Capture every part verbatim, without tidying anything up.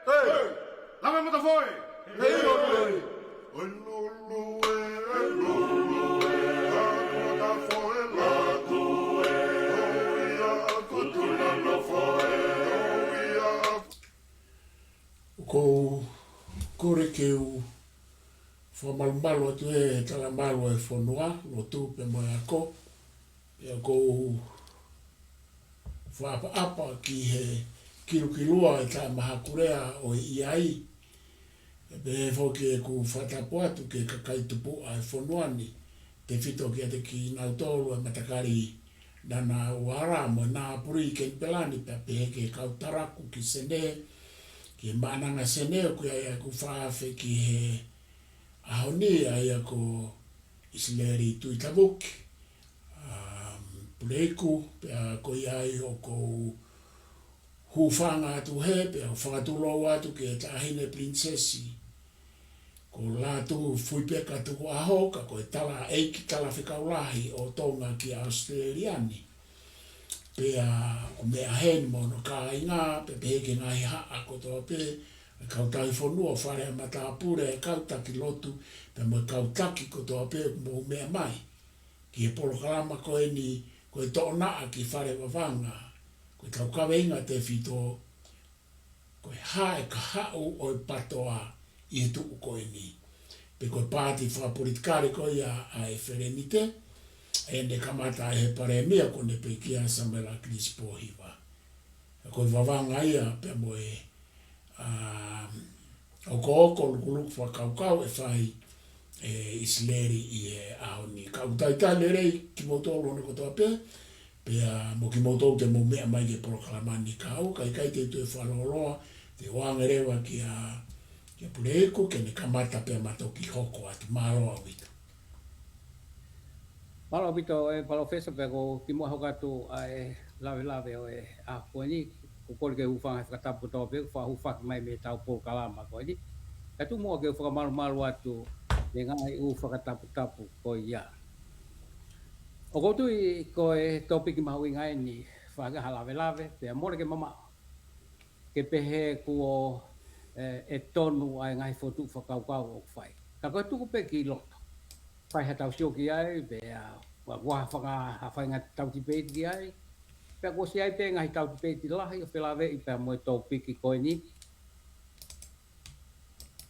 Lave Matafoe! ʻOi lulu e, ʻoi lulu e, Lave Matafoe, latu e, ʻoia aku tuna nofoe, ʻoia aku. ʻOku ou kole ke u fakamalumalu atu he talamalu e fonua, lotu pea mo e ako. Pea ʻoku ou fakaʻapaʻapa ki he kilukilua e taʻemahakulea ʻo e ʻEiki. Pea pehē foki ʻeku fakatapu atu ki he kakai tupuʻa e fonua ni, tefito kiate kinautolu e matakali Ngunnawal mo Ngambri ʻi Kenipela ni, pea pehē ki he kau taraku ki Senē, ki he Maʻananga Senē, ʻoku ʻi ai ʻeku fakaafe ki he ʻaho ni, ʻa ia ko ʻIsileli Tuʻitavuki, um, Puleiku, pea ko ia ai ʻoku ou hūfanga atu hē, pea u fakatulou atu ki he Taʻahine Pilinisesi ko Lātūfuipeka Tukuʻaho, ka ko e Talaʻeiki Talafekau Lahi ʻo Tonga ki ʻAositelēlia ni. Pea ʻoku meʻa heni mo hono kāinga, pea pehē ki he ngaahi haʻa kotoa pē, e kau tauhi fonua, fale ʻa matāpule, e kau taki lotu, pea mo e kau taki kotoa pē ʻoku mou meʻa mai ki he polokalama ko eni, ko e Toʻonaʻa ki Fale Vavanga, ko e kau kaveinga tefito, ko e hā e kahaʻu ʻo e PATOA ʻi he tuʻu ko eni. Pe ko e paati fakapolitikale ko ia ʻa e Felenite, ʻene kamata ʻe he palēmia ko eni pekia Samuela Kilisi Pōhiva. Ko e vavanga ia pea mo e, um, ʻokoʻoko lukuluku fakakaukau ʻe fai ʻe ʻIsileli ʻi he ʻaho ni. Ka ʻoku talitali lelei kimoutolu hono kotoa pē, pea mo kimoutolu te mou meʻa mai ki he polokalama ni, ka ʻoku ʻikai te u toe fakalōloa, te u ʻoange leva kia, kia Puleiku, ke ne kamata pea ma toki hoko atu. Mālō ʻaupito. Mālō ʻaupito e Palōfesa, pea ko u kimuʻa hoko atu ʻa e lavelave ʻo e ʻaho ko eni, ʻoku ou kole ke u hūfanga he fakatapu kotoa pē, fakahūfaki mai mei he tau polokalama ko eni. Ka tuku muʻa ke u fakamalumalu atu mei he ngaahi ʻū fakataputapu ko ia. ʻOku ou tui ko e tōpiki mahuʻinga eni, fakaha lavelave, pea mole ke mamaʻo ke pehē kuo, e, ʻe tonu ʻa e ngaahi fokotuʻu fakakaukau ʻoku fai. Ka ko e tuku pē ki loto. Fai ha tau sio ki ai, pea, ʻa, ʻoku ʻi ai ha faka-, ha faʻahinga tau tipeiti ki ai. Pea kuo ʻosi ʻi ai pē ngaahi tau tipeiti lahi ʻo felāveʻi pea mo e tōpiki ko eni.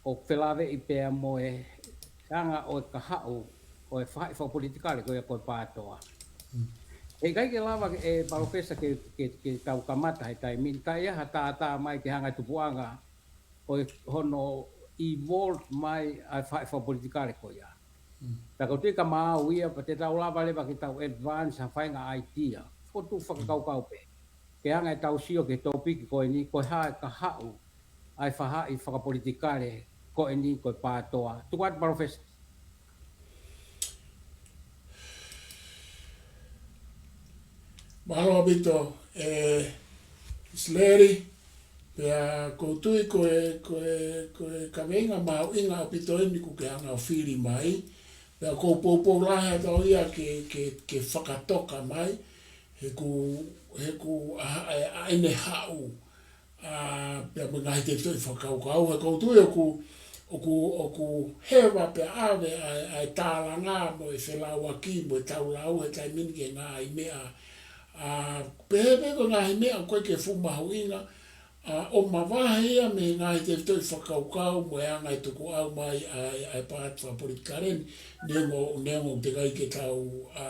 ʻO felāveʻi pea mo e anga ʻo e kahaʻu ʻo e faʻahi fakapolitikale ko ia ko e PATOA. Mm. ʻE ʻikai ke lava ke, e Palōfesa, ke, ke, ke tau kamata he taimi ni, ka ʻi ai ha tātā mai ki he anga e tupuʻanga ʻo e hono evolve mai ʻa e faʻahi fakapolitikale ko ia. Mm. Pea ʻoku ou tui ka maau ia, pea te tau lava leva ke tau advance ha faʻahinga idea, fokotuʻu fakakaukau pē. Ke anga e tau sio ki he tōpiki ko eni, ko e hā e kahaʻu ʻa e faʻahi fakapolitikale ko eni ko e PATOA. Tuku atu Palōfesa. Mālō ʻaupito, e, ʻIsileli, pea ʻoku ou tui ko e, ko e, ko e kaveinga mahuʻinga ʻaupito eni ʻoku ke hanga ʻo fili mai, pea ʻoku ou poupou lahi atu au ia ke, ke, ke fakatoka mai, he ʻoku, he ʻoku ʻa, ʻa, ʻa ʻene haʻu, ʻa, pea mo e ngaahi tefitoʻi fakakaukau, he ʻoku ou tui ʻoku, ʻoku, ʻoku heva pea ʻave ʻa, ʻa e tālanga mo e felauaki mo e taulau he taimi ni ki he ngaahi meʻa, ʻa, pehē pē ko e ngaahi meʻa ʻoku ʻikai ke fuʻu mahuʻinga, ʻa, ʻo mavahe ia mei he ngaahi tefitoʻi fakakaukau mo e anga e tukuʻau mai ʻa, ʻa e paati fakapolitikale ni, neongo, neongo teʻeki ai ke tau, ʻa,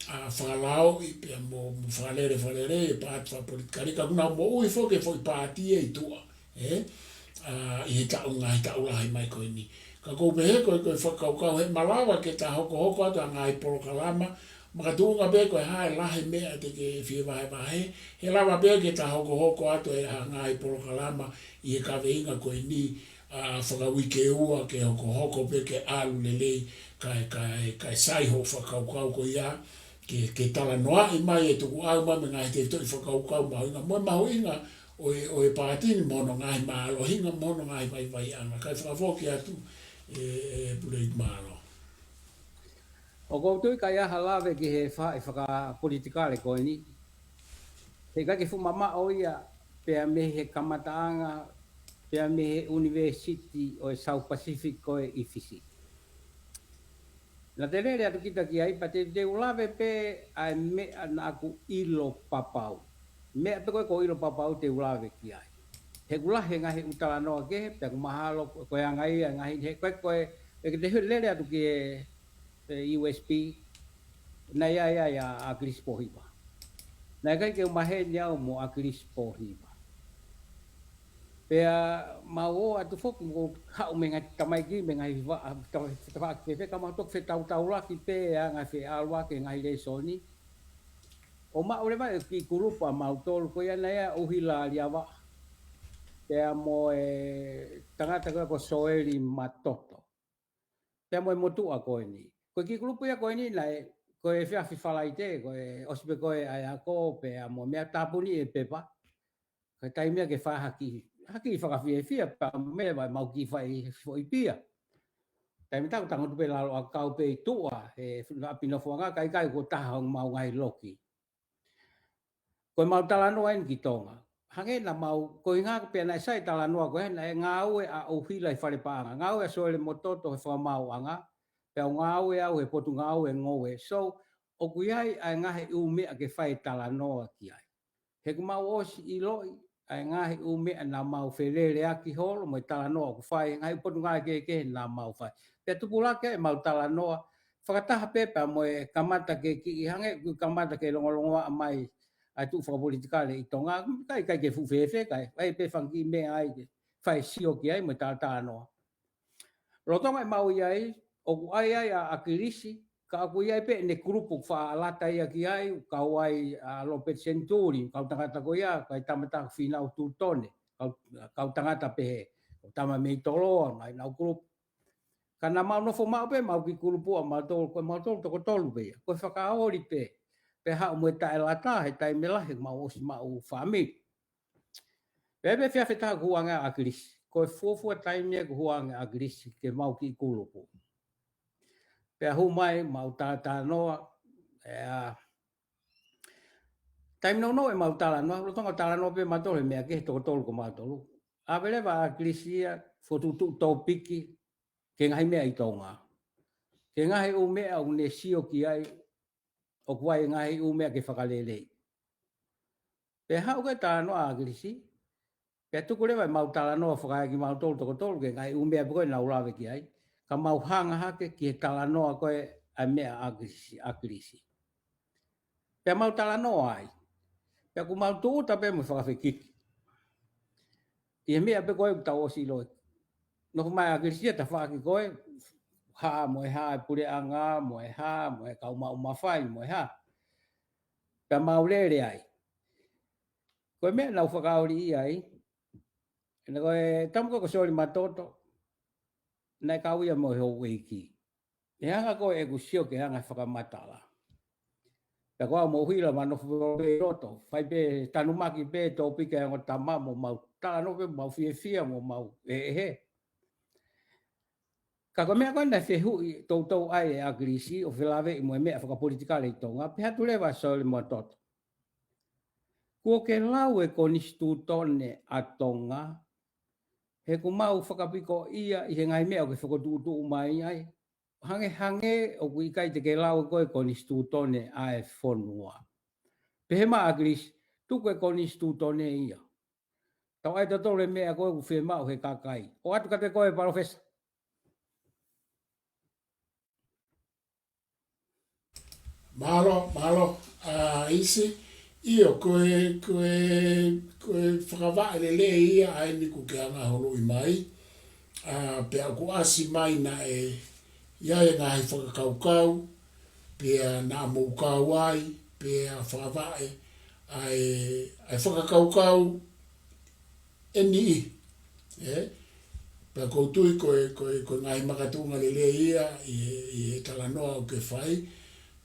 ʻa, fakalaoʻi pea mo, mo fakalele, fakalele e paati fakapolitikale, ka ʻoku nau moʻui foki e foʻi paati ʻi tuʻa, ē? ʻA, ʻi he taʻu, ngaahi taʻu lahi mai ko eni. Ka ʻoku ou pehē ko e, ko e fakakaukau he malava ke ta hokohoko atu ha ngaahi polokalama, makatuʻunga pē ko e hā e lahi meʻa te ke fie vahevahe, he lava pē ke ta hokohoko atu e ha ngaahi polokalama ʻi he kaveinga ko eni, ʻa, fakauike ua ke hokohoko pē ke ʻalu lelei, kae, kae, kae sai hoʻo fakakaukau ko ia, ke, ke talanoaʻi mai e tukuʻau mai mo e ngaahi tefitoʻi fakakaukau mahuʻinga, mo e mahuʻinga ʻo e, ʻo e paati ni mo hono ngaahi mālohinga, mo hono ngaahi vaivaiʻanga. Kae fakafoki atu, e, e Puleiku, mālō. ʻOku ou tui ka ʻi ai ha lave ki he faʻahi fakapolitikale ko eni, he ʻikai ke fuʻu mamaʻo ia pea mei he kamataʻanga pea mei he ʻUnivēsiti ʻo e South Pacific ko ē ʻi Fisi. Naʻa te lele atu kita ki ai, pea te, te u lave pē ʻa e meʻa naʻa ku ʻilo papau. Meʻa pē ko ē ko ʻilo papau te u lave ki ai. He ʻoku lahi e ngaahi ʻū talanoa kehe, pea ʻoku mahalo ko e anga ia, ngaahi he ko ē ko ē, ʻe ke te lele atu ki he, he U S P, naʻe ʻi ai ʻa ʻAkilisi Pōhiva. Naʻe ʻikai ke u maheni au mo ʻAkilisi Pōhiva. Pea mau ō atu foki mo haʻu mei he ngaahi tamaiki, mei he ngaahi vaʻa, tama-, tafaʻaki fēfē, ka mau toki fetautaulaki pē ʻa e ngaahi feʻaluʻaki, ngaahi lēsoni. ʻO maʻu leva e kiʻi kulupu ʻa mautolu ko ia naʻe ʻi ai ʻa ʻUhila Aliavaʻa. Pea mo e tangata ko ē ko Soeli Matoto. Pea mo e motuʻa ko eni. Ko e kiʻi kulupu ia ko eni naʻe, ko e efiafi Falaite, ko e ʻosi pē ko ē ʻa e ako, pea mo e meʻa tāpuni e pepa. Ko e taimi ia ke fai ha kiʻi, ha kiʻi fakafiefia, pea mo e meʻa mau kiʻi fai foʻi pia. Taimi ʻe taha ʻoku tangutu pē lalo ʻakau pē ʻi tuʻa, he ʻapi nofoʻanga, ka ʻikai ko e taha ʻo ʻemau ngaahi loki. Ko ʻemau talanoa eni ki Tonga. Hangē naʻa mau, ko e ʻuhinga pē naʻe sai e talanoa ko ē, naʻe ngāue ʻa ʻUhila ʻi fale paʻanga, ngāue ʻa Soeli Matoto he fakamaauʻanga, pea u ngāue au he potungāue ngoue. So, ʻoku ʻi ai ʻa e ngaahi ʻū meʻa ke fai e talanoa ki ai. He ʻoku mau ʻosi ʻiloʻi ʻa e ngaahi ʻū meʻa naʻa mau feleleʻaki holo mo e talanoa ʻoku fai, ngaahi potungāue kehekehe naʻa mau fai. Pea tupulaki ai ʻemau talanoa, fakataha pē pea mo e kamata ke kiʻi hangē, ʻoku kamata ke longolongoaʻa mai ʻa e tuʻu fakapolitikale ʻi Tonga, ka ʻikai ke fuʻu fēfē, ka ʻi ai pē fanga kiʻi meʻa ai ke fai sio ki ai mo e talatalanoa. Lolotonga ʻemau ʻi ai, ʻoku ʻi ai ʻa ʻAkilisi, ka ʻoku ʻi ai pē ʻene kulupu faʻa lata ia ki ai, kau ai ʻa Lopeti Senituli, kau tangata ko ia, kau tama tā Fīnau Tutone, kau, kau tangata pehē, kau tama mei Toloa, ngaahi ʻenau kulupu. Ka naʻa mau nofo maʻu pē, mau kiʻi kulupu ʻa mautolu, ko mautolu toko tolu pē ia, ko e fakaoli pē, pea haʻu mo e taʻelata, he taimi lahi, mau ʻosi maʻu fāmili. Pea pē efiafi ʻe taha kuo hū ange ʻa ʻAkilisi. Ko e fuofua taimi ia kuo hū ange ʻa ʻAkilisi ke mau kiʻi kulupu. Pea hū mai mau talatalanoa, ʻa e taimi nounou ʻemau talanoa, lolotonga talanoa pē mautolu he meʻa kehe toko tolu ko mautolu. ʻAve leva ʻa ʻAkilisi ia, fokotuʻutuʻu tōpiki, ki he ngaahi meʻa ʻi Tonga. Ki he ngaahi ʻū meʻa ʻoku ne sio ki ai, ʻoku ʻi ai e ngaahi ʻū meʻa ke fakaleleiʻi. Pea haʻu ko ē talanoa ʻa ʻAkilisi, pea tuku leva ʻemau talanoa fakaeʻa kimautolu toko tolu ki he ngaahi ʻū meʻa pē ko ē naʻa ku lave ki ai, ka mau hanga hake ki he talanoa ko ē ʻa e meʻa ʻa ʻAkilisi, ʻAkilisi. Pea mau talanoa ai, pea ʻoku mau tūʻuta pē mo e fakafekiki. ʻI he meʻa pē ko ē ʻoku tau ʻosi ʻiloʻi. Nofo mai ʻa ʻAkilisi ia tafaʻaki ko ē, hā mo e hā e puleʻanga, mo e hā, mo e kau maʻu mafai, mo e hā. Pea mau lele ai. Ko e meʻa naʻa ku fakaoli ai, naʻe ko e tama ko ē ko Soeli Matoto, naʻe kau ia mo e houʻeiki. ʻE hanga ko ē ʻeku sio ke hanga fakamatala. Pea ko au mo ʻUhila mau nofo pē ʻi loto, fai pē tanumaki pē tōpiki ʻa e ongo tama mo mau talanoa pē, mau fiefia mo mau ʻeheʻehe. Ka ko e meʻa ko ē naʻe fehuʻi toutou ai ʻe ʻAkilisi ʻo felāveʻi mo e meʻa fakapolitikale ʻi Tonga, pehē atu leva ʻa Soeli Matoto. Kuo ke lau e konisitūtone ʻa Tonga, he ʻoku mau fakapikoʻia ʻi he ngaahi meʻa ʻoku ke fokotuʻutuʻu mai ai, hangehangē ʻoku ʻikai te ke lau ʻe koe e konisitūtone ʻa e fonua. Pehē mai ʻa ʻAkilisi, tuku e konisitūtone ia. Tau ʻai tautolu e meʻa ko ē ʻoku fiemaʻu he kakai. ʻOatu kiate koe, Palōfesa. Mālō, mālō, ʻa ʻIsi, ʻio, ko e, ko e, ko e fakavaʻe lelei ia ʻa eni kuo ke hanga holoʻi mai, ʻa, pea ʻoku ʻasi mai naʻe ʻi ai e ngaahi fakakaukau, pea naʻa mou kau ai, pea fakavaʻe, ʻa e, ʻa e fakakaukau ʻe niʻihi, ē? Pea ʻoku ou tui ko e, ko e, ko e ngaahi makatuʻunga lelei ia ʻi he, ʻi he talanoa ʻoku ke fai.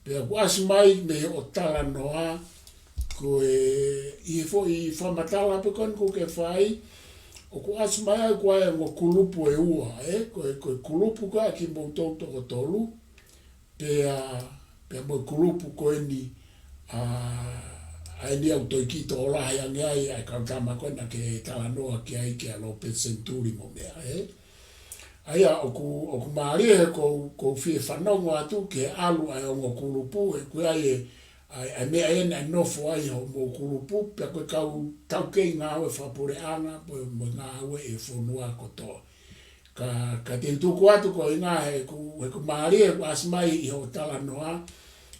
Pea ʻoku ʻasi mai mei hoʻo talanoa, ko e, ʻi he foʻi fakamatala pē ko eni ʻoku ke fai, ʻoku ʻasi mai ai ko e ongo kulupu ʻe ua, ē? Ko e, ko e kulupu ko ē ʻa kimoutolu toko tolu, pea, pea mo e kulupu ko eni ʻa, ʻa eni ʻoku toe kiʻi tokolahi ange ai ʻa e kau tama ko ena ke talanoa ki ai kia Lopeti Senituli mo meʻa, ē. ʻA ia ʻoku, ʻoku mālie he ʻoku ou, ʻoku ou fie fanongo atu ki he ʻalu ʻa e ongo kulupu, he ʻoku ʻi ai e, ʻa e, ʻa e meʻa ena ʻe nofo ai hoʻomou kulupu, pea ko e kau taukei ngāue fakapuleʻanga, mo e, mo e ngāue ʻi he fonua kotoa. Ka, ka te u tuku atu ko e ʻuhinga he ʻoku, he ʻoku mālie ʻoku ʻasi mai ʻi hoʻo talanoa,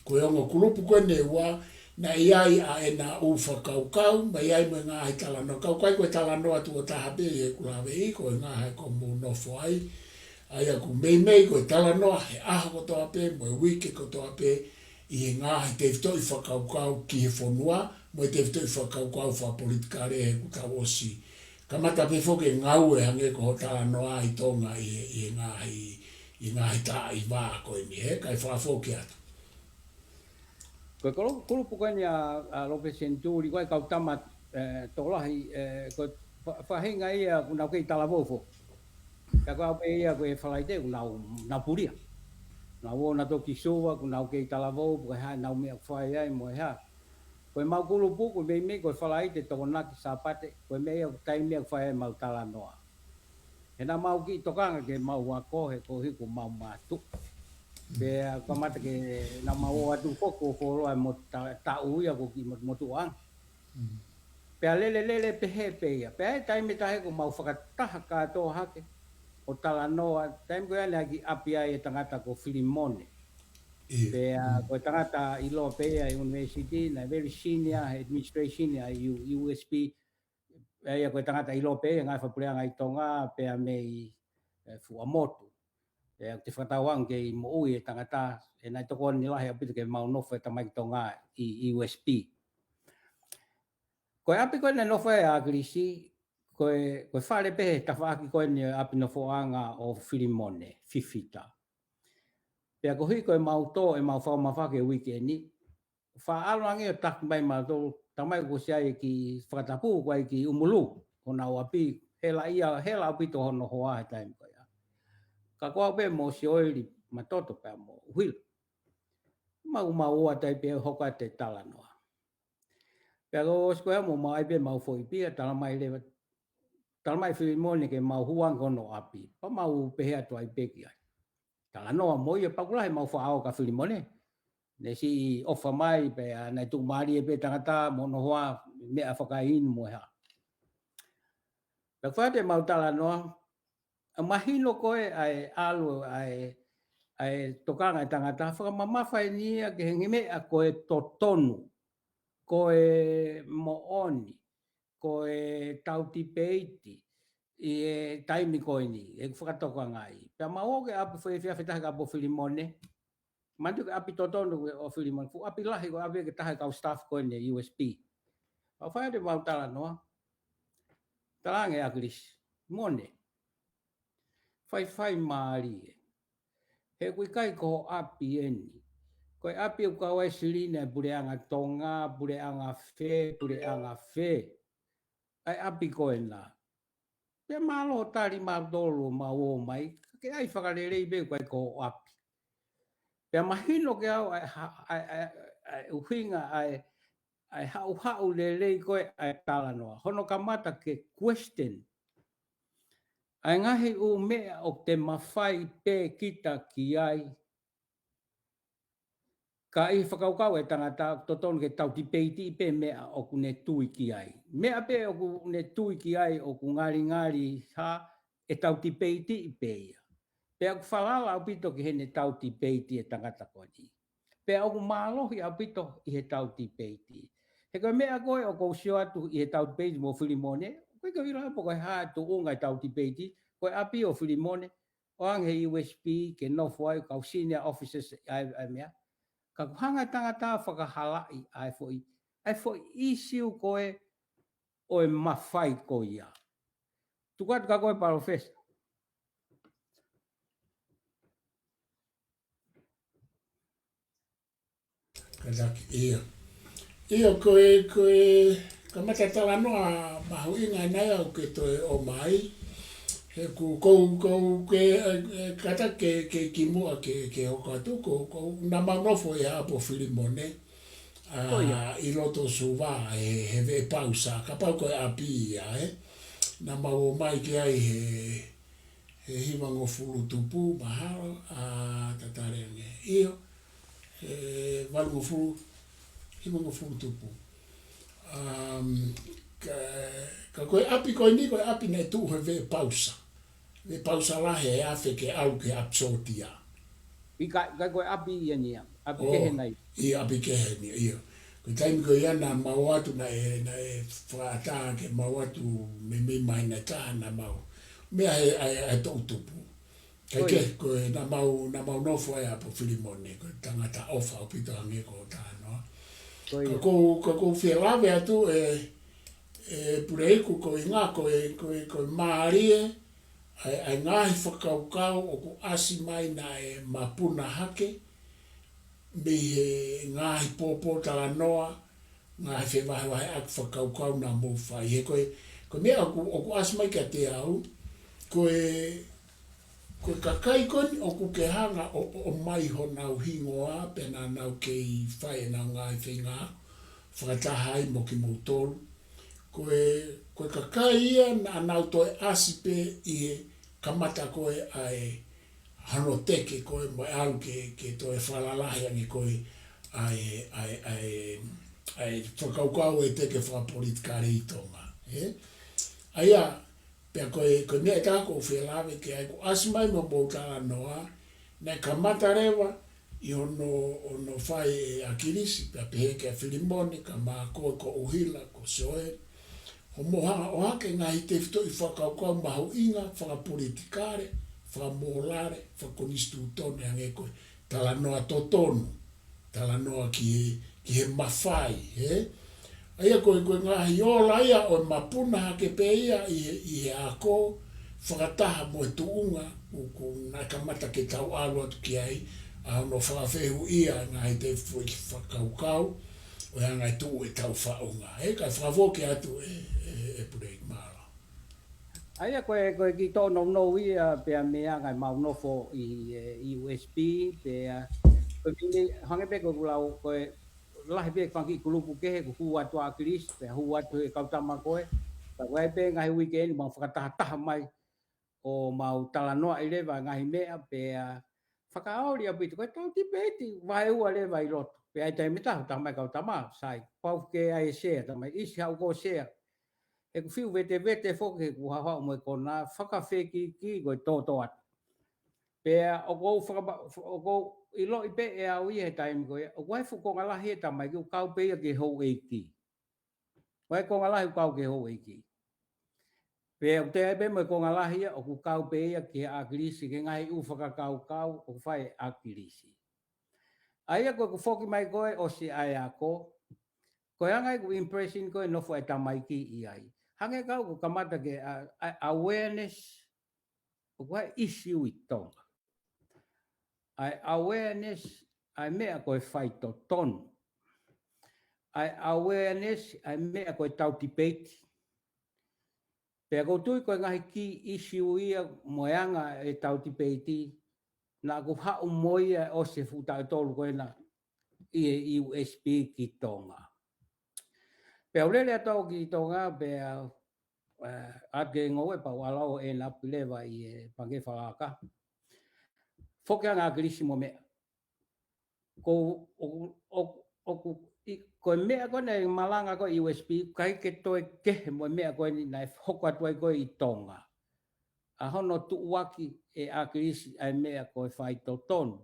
ko e ongo kulupu ko eni ʻe ua, naʻe ʻi ai ʻa ʻena ʻū fakakaukau, mo e ʻi ai mo e ngaahi talanoa. Ka ʻoku ʻikai ko e talanoa tuʻo taha pē ʻi heʻeku laveʻi, ko e ʻuhinga he ʻoku mou nofo ai. ʻA ia ʻoku meimei ko e talanoa he ʻaho kotoa pē, mo e uike kotoa pē, ʻi he ngaahi tefitoʻi fakakaukau ki he fonua, mo e tefitoʻi fakakaukau fakapolitikale he ʻoku tau ʻosi kamata pē foki e ngāue hangē ko hoʻo talanoa ʻi Tonga ʻi he, ʻi he ngaahi, ʻi he ngaahi taʻu ʻe hiva ko eni, ē, kae fakafoki atu. Ko e kolo-, kulupu ko eni ʻa, ʻa Lopeti Senituli, ko e kau tama, ē, tokolahi, ē, ko e fa-, faʻahinga ia ʻoku nau kei talavou foki. Ka ko au pē ia ko e Falaite ʻoku nau, nau pulia. Nau ō nautolu ki Suva, ʻoku nau kei talavou, ko e hā ʻenau meʻa ʻoku fai ai mo e hā. Ko ʻemau kulupu, ko e meimei ko e Falaite, Tokonaki, Sāpate, ko e meʻa ia ʻoku taimi ia ʻoku fai ai ʻemau talanoa. He naʻa mau kiʻi tokanga ke mau ako, he ko e hā ʻoku mau mātuʻa. Pea kamata ke naʻa mau ō atu foki ʻo fuoloa mo ta-, taʻu ia ʻoku kiʻi mo-, motuʻa ange. Pea lele, lele pehē pē ia. Pea ʻi he taimi ʻe taha ʻoku mau fakataha kātoa hake ʻo talanoa, taimi ko ia naʻe kiʻi ʻapi ai e tangata ko Filimone. ʻIo. Pea ko e tangata ʻiloa pē ia ʻi he university, naʻe very senior he administration ʻa e U-, U S P. Pea ia ko e tangata ʻiloa pē ia ngaahi fakapuleʻanga ʻi Tonga, pea mei, ē, Fuaʻamotu. Pea te fakatauange kei moʻui e tangata, he naʻe tokoni lahi ʻaupito ke mau nofo e tamaiki Tonga ʻi, ʻi U S P. Ko e ʻapi ko ē naʻe nofo ai ʻa ʻAkilisi, ko e, ko e fale pē he tafaʻaki ko eni ʻo e ʻapi nofoʻanga ʻo Filimone, fifita. Pea koeʻuhi ko ʻemau tō ʻemau fakamafake uike ni, faʻa ʻalu ange ʻo taki mai mautolu, talamai kuo ʻosi ʻi ai e kiʻi fakatapu, kuo ʻi ai e kiʻi ʻumulu, ko honau ʻapi, hela ia, hela ʻaupito hono hoa he taimi ko ia. Ka ko au pē mo Sioeli Matoto pea mo ʻUhila. Mau, mau ō atu ai pē ʻo hoko atu e talanoa. Pea ko ʻosi ko ia mo mau ʻai pē mau foʻi pia, talamai leva, talamai Filimone ke mau hū ange ki hono ʻapi. Pea mau pehē atu ai pē ki ai. Talanoa mo ia, pea ʻoku lahi ʻemau faʻao kia Filimone. Naʻe siʻi ʻofa mai pea naʻe tuʻumālie pē tangata mo hono hoa, meʻa fakainu mo e hā. Pea fai atu ʻemau talanoa, ʻa e mahino ko ē ʻa e ʻalu ʻa e, ʻa e tokanga e tangata, fakamamafa eni ia ki he ngaahi meʻa ko e totonu, ko e moʻoni, ko e tau tipeiti ʻi he taimi ko eni, ʻeku fakatokangaʻi. Pea mau ō ki he ʻapi foʻi efiafi ʻe taha ki he ʻapi ʻo Filimone. Manatu ki he ʻapi totonu ko ē ʻo Filimone. Fuʻu ʻapi lahi, ko e ʻapi ʻe taha e kau staff ko eni U S P. Pea fai atu ʻemau talanoa. Talaange ʻe ʻAkilisi, Mone, faifai mālie. He ʻoku ʻikai ko ho ʻapi eni. Ko e ʻapi ʻoku kau ai e silini ʻa e puleʻanga Tonga, puleʻanga fē, puleʻanga fē. ʻA e ʻapi ko ena. Pea mālō tali mautolu ʻo mau ō mai, ka ke ʻai fakalelei pē ʻoku ʻikai ko ho ʻapi. Pea mahino kiate au ʻa e ha-, ʻa e, ʻa e, ʻa e ʻuhinga ʻa e, ʻa e haʻuhaʻu lelei ko ē ʻa e talanoa. Hono kamata ke question ʻa e ngaahi ʻū meʻa ʻoku te mafai pē kita ki ai. Ka ʻi he fakakaukau e tangata, totonu ke tau tipeitiʻi pē meʻa ʻoku ne tui ki ai. Meʻa pē ʻoku ne tui ki ai ʻoku ngalingali hā, ʻe tau tipeitiʻi pē ia. Pea ʻoku falala ʻaupito ki heʻene tau tipeiti e tangata ko eni. Pea ʻoku mālohi ʻaupito ʻi he tau tipeiti. He ko e meʻa ko ē ʻoku ou sio atu ʻi he tau tipeiti mo Filimone, ʻoku ʻikai ke u ʻilo pe ko e hā e tuʻunga e tau tipeiti, ko e ʻapi ʻo Filimone, ʻoange he U S P ke nofo ai kau senior officers ʻa e, ʻa e meʻa. Ka ʻoku hanga e tangata ʻo fakahalaʻi ʻa e foʻi, ʻa e foʻi ʻīsiu ko ē ʻo e mafai ko ia. Tuku atu kia koe Palōfesa. Kātaki, ʻio. ʻIo, ko e, ko e kamata talanoa mahuʻinga ʻena ia ʻoku ke toe ʻomai. He ʻoku, ʻoku, ʻoku ke, ē, ē, kātaki ke, ke kimuʻa ke, ke hoko atu, ʻoku, ʻoku, naʻa mau nofo ʻi he ʻapi ʻo Filimone. ʻi loto Suva he veʻe pausa, kapau ko e ʻapi ia, ē. Naʻa mau ō mai ki ai he, he hivangofulu tupu, mahalo, ʻa tatale ange. ʻIo, he valungofulu, hivangofulu tupu. Um, ka, ka ko e ʻapi ko eni, ko e ʻapi naʻe tuʻu he veʻe pausa. Veʻe pausa lahi he afe ke ʻalu ki he ʻapi sōtia. ʻIkai, ʻikai ko e ʻapi ia ni ia. ʻApi kehe nai. ʻIo, ʻapi kehe ni, ʻio. Ko e taimi ko ia naʻa mau ō atu naʻe, naʻe fakaʻatā ke mau ō atu meimei māhina ʻe taha naʻa mau. Meʻa he, ʻa e, ʻa e toʻu tupu. Kai ke, ko e naʻa mau, naʻa mau nofo ai ʻapo Filimone, ko e tangata ʻofa ʻaupito ange ko Talanoa. Ka ʻoku ou, ka ʻoku ou fie lave atu ē, ē Puleiku ko e ʻuhinga ko e, ko e, ko e mālie, ʻa e, ʻa e ngaahi fakakaukau ʻoku ʻasi mai naʻe mapuna hake, mei he ngaahi pōpōtalanoa, ngaahi fevahevaheʻaki fakakaukau naʻa mou fai. He ko e, ko e meʻa ʻoku, ʻoku ʻasi mai kiate au, ko e, ko e kakai ko eni ʻoku ke hanga ʻo, ʻo, ʻomai honau hingoa, pea naʻa nau kei fai ʻenau ngaahi feinga, fakataha ai mo kimoutolu. Ko e, ko e kakai ia naʻa nau toe ʻasi pē ʻi he kamata ko ē ʻa e hano teke ko ē mo e ʻalu ke, ke toe fakalalahi ange ko ē ʻa e, ʻa e, ʻa e, ʻa e fakakaukau ʻo e teke fakapolitikale ʻi Tonga, ē? ʻA ia, pea ko e, ko e meʻa ʻe taha ʻoku ou fie lave ki ai, ʻoku ʻasi mai mo Pou Talanoa, naʻe kamata leva ʻi hono, hono fai ʻe ʻAkilisi, pea pehē kia Filimone, kae ʻumaʻā koe ko ʻUhila, ko Soeli. Hoʻomo hanga ʻo ʻohake ngaahi tefitoʻi fakakaukau mahuʻinga, fakapolitikale, fakamōlale, fakakonisitūtone ange ko e talanoa totonu, talanoa ki he, ki he mafai, ē? ʻA ia ko e, ko e ngaahi ola ia ʻo e mapuna hake pē ia ʻi he, ʻi he ako, fakataha mo e tuʻunga, ʻoku, ʻoku naʻe kamata ke tau ʻalu atu ki ai, ʻa hono fakafehuʻia ngaahi tefitoʻi fakakaukau, ʻo e anga e tuʻu ʻetau faʻunga. Ē, kae fakafoki atu ē, ē, ē Puleiku mālō. ʻA ia ko e, ko e kiʻi tōnounou ia pea mei he anga ʻemau nofo ʻi, ē, ʻi U S P, pea, ko e kiʻi, hangē pē ko ʻeku lau, ko e lahi pē fanga kiʻi kulupu kehe, ʻoku hū atu ʻa ʻAkilisi, pea hū atu e kau tama ko ē, pea ko e pē ngaahi uike eni mau fakatahataha mai, ʻo mau talanoaʻi leva ngaahi meʻa, pea fakaoli ʻaupito, ko e tau tipeiti vaeua leva ʻi loto. Pea ʻi he taimi ʻe taha, taha mai kau tama, sai, pau ke ʻai e sea, taha mai ʻisi haʻu ko e sea. He ʻoku fiu vetevete foki he ʻoku haʻu mo e konā, fakafekiki ko e tōtōatu. Pea ʻoku ou fakama-, ʻoku ou ʻiloʻi pē ʻe au ia he taimi ko ia, ʻoku ʻi ai e fuʻu konga lahi e tamaiki ʻoku kau pē ia ki he houʻeiki. ʻOku ʻi ai e konga lahi ʻoku kau ki he houʻeiki. Pea ʻoku toe ʻi ai pē mo e konga lahi ia ʻoku kau pē ia ki he ʻAkilisi, ki he ngaahi ʻū fakakaukau ʻoku fai ʻe ʻAkilisi. ʻA ia ko ʻeku foki mai ko ē ʻosi ʻa e ako, ko e anga ʻeku impression ko ē nofo e tamaiki ʻi ai. Hangē kau ʻoku kamata ke ʻa, ʻa, awareness, ʻoku ʻi ai e issue ʻi Tonga. ʻA e awareness, ʻa e meʻa ko e faitotonu. ʻA e awareness, ʻa e meʻa ko e tau tipeiti. Pea ʻoku ou tui ko e ngaahi key issue ia mo e anga e tau tipeiti, naʻa ku haʻu mo ia ʻosi e fuʻu taʻu ʻe tolu ko ena ʻi he U S P ki Tonga. Pea u lele atu au ki Tonga, pea, ē, ʻa ke ngoue pau ʻalu ʻo ʻena pē leva ʻi he Pangikē Fakaaka. Foki ange ʻa ʻAkilisi mo e meʻa. Ko, ʻo, ʻo, ʻoku, ʻi, ko e meʻa ko ena ʻi malanga ko ē U S P, ʻikai ke toe kehe mo e meʻa ko eni naʻe hoko atu ai ko ē ʻi Tonga. ʻA hono tuʻuaki ʻe ʻAkilisi ʻa e meʻa ko e faitotonu.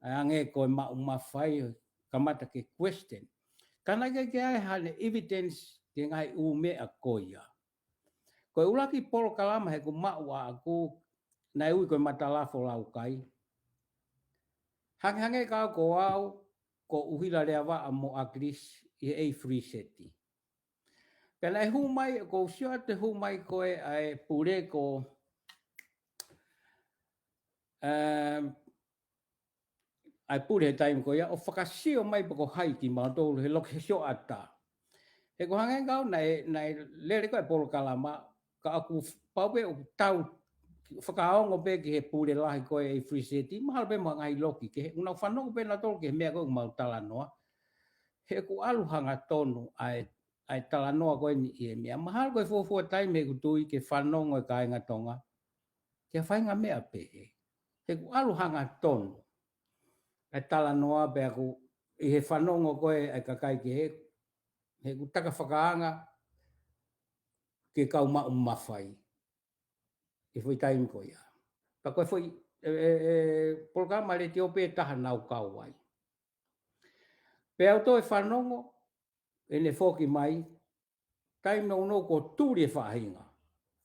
ʻA e anga ko e maʻu mafai, kamata ke question. Ka naʻe ʻikai ke ʻi ai haʻane evidence ki he ngaahi ʻū meʻa ko ia. Ko e ʻuluaki polokalama he ʻoku maʻu ʻaʻaku, naʻe ui ko e Matalafo Laukai. Hangehangē kau ko au, ko ʻUhila Leavaʻa mo ʻAkilisi ʻi he A three Z. Pea naʻe hū mai, ʻoku ou sio atu e hū mai ko ē ʻa e pule ko, ē, ʻa e pule he taimi ko ia, ʻo fakasio mai pe ko hai kimautolu he loki he sioʻata. He ʻoku hangē kau naʻe, naʻe lele ko ē polokalama, ka ʻoku pau pē ʻoku tau fakaongo pē ki he pule lahi ko ē A three Z, mahalo pē mo e ngaahi loki kehe, ʻoku nau fanongo pē nautolu ki he meʻa ko ē ʻoku mau talanoa. He ʻoku ʻalu hangatonu ʻa e, ʻa e talanoa ko eni ʻi he meʻa. Mahalo ko e fuofua taimi ʻeku tui ke fanongo e kāinga Tonga ki ha faʻahinga meʻa pehē. He ʻoku ʻalu hangatonu ʻa e talanoa pea ʻoku ʻi he fanongo ko ē ʻa e kakai kehe, he ʻoku taka fakaanga ke kau maʻu mafai ʻi he foʻi taimi ko ia. Pea ko e foʻi, e, e, e, polokalama letiō pē taha naʻa ku kau ai. Pea u toe fanongo, ʻene foki mai, taimi nounou kuo tuli e faʻahinga.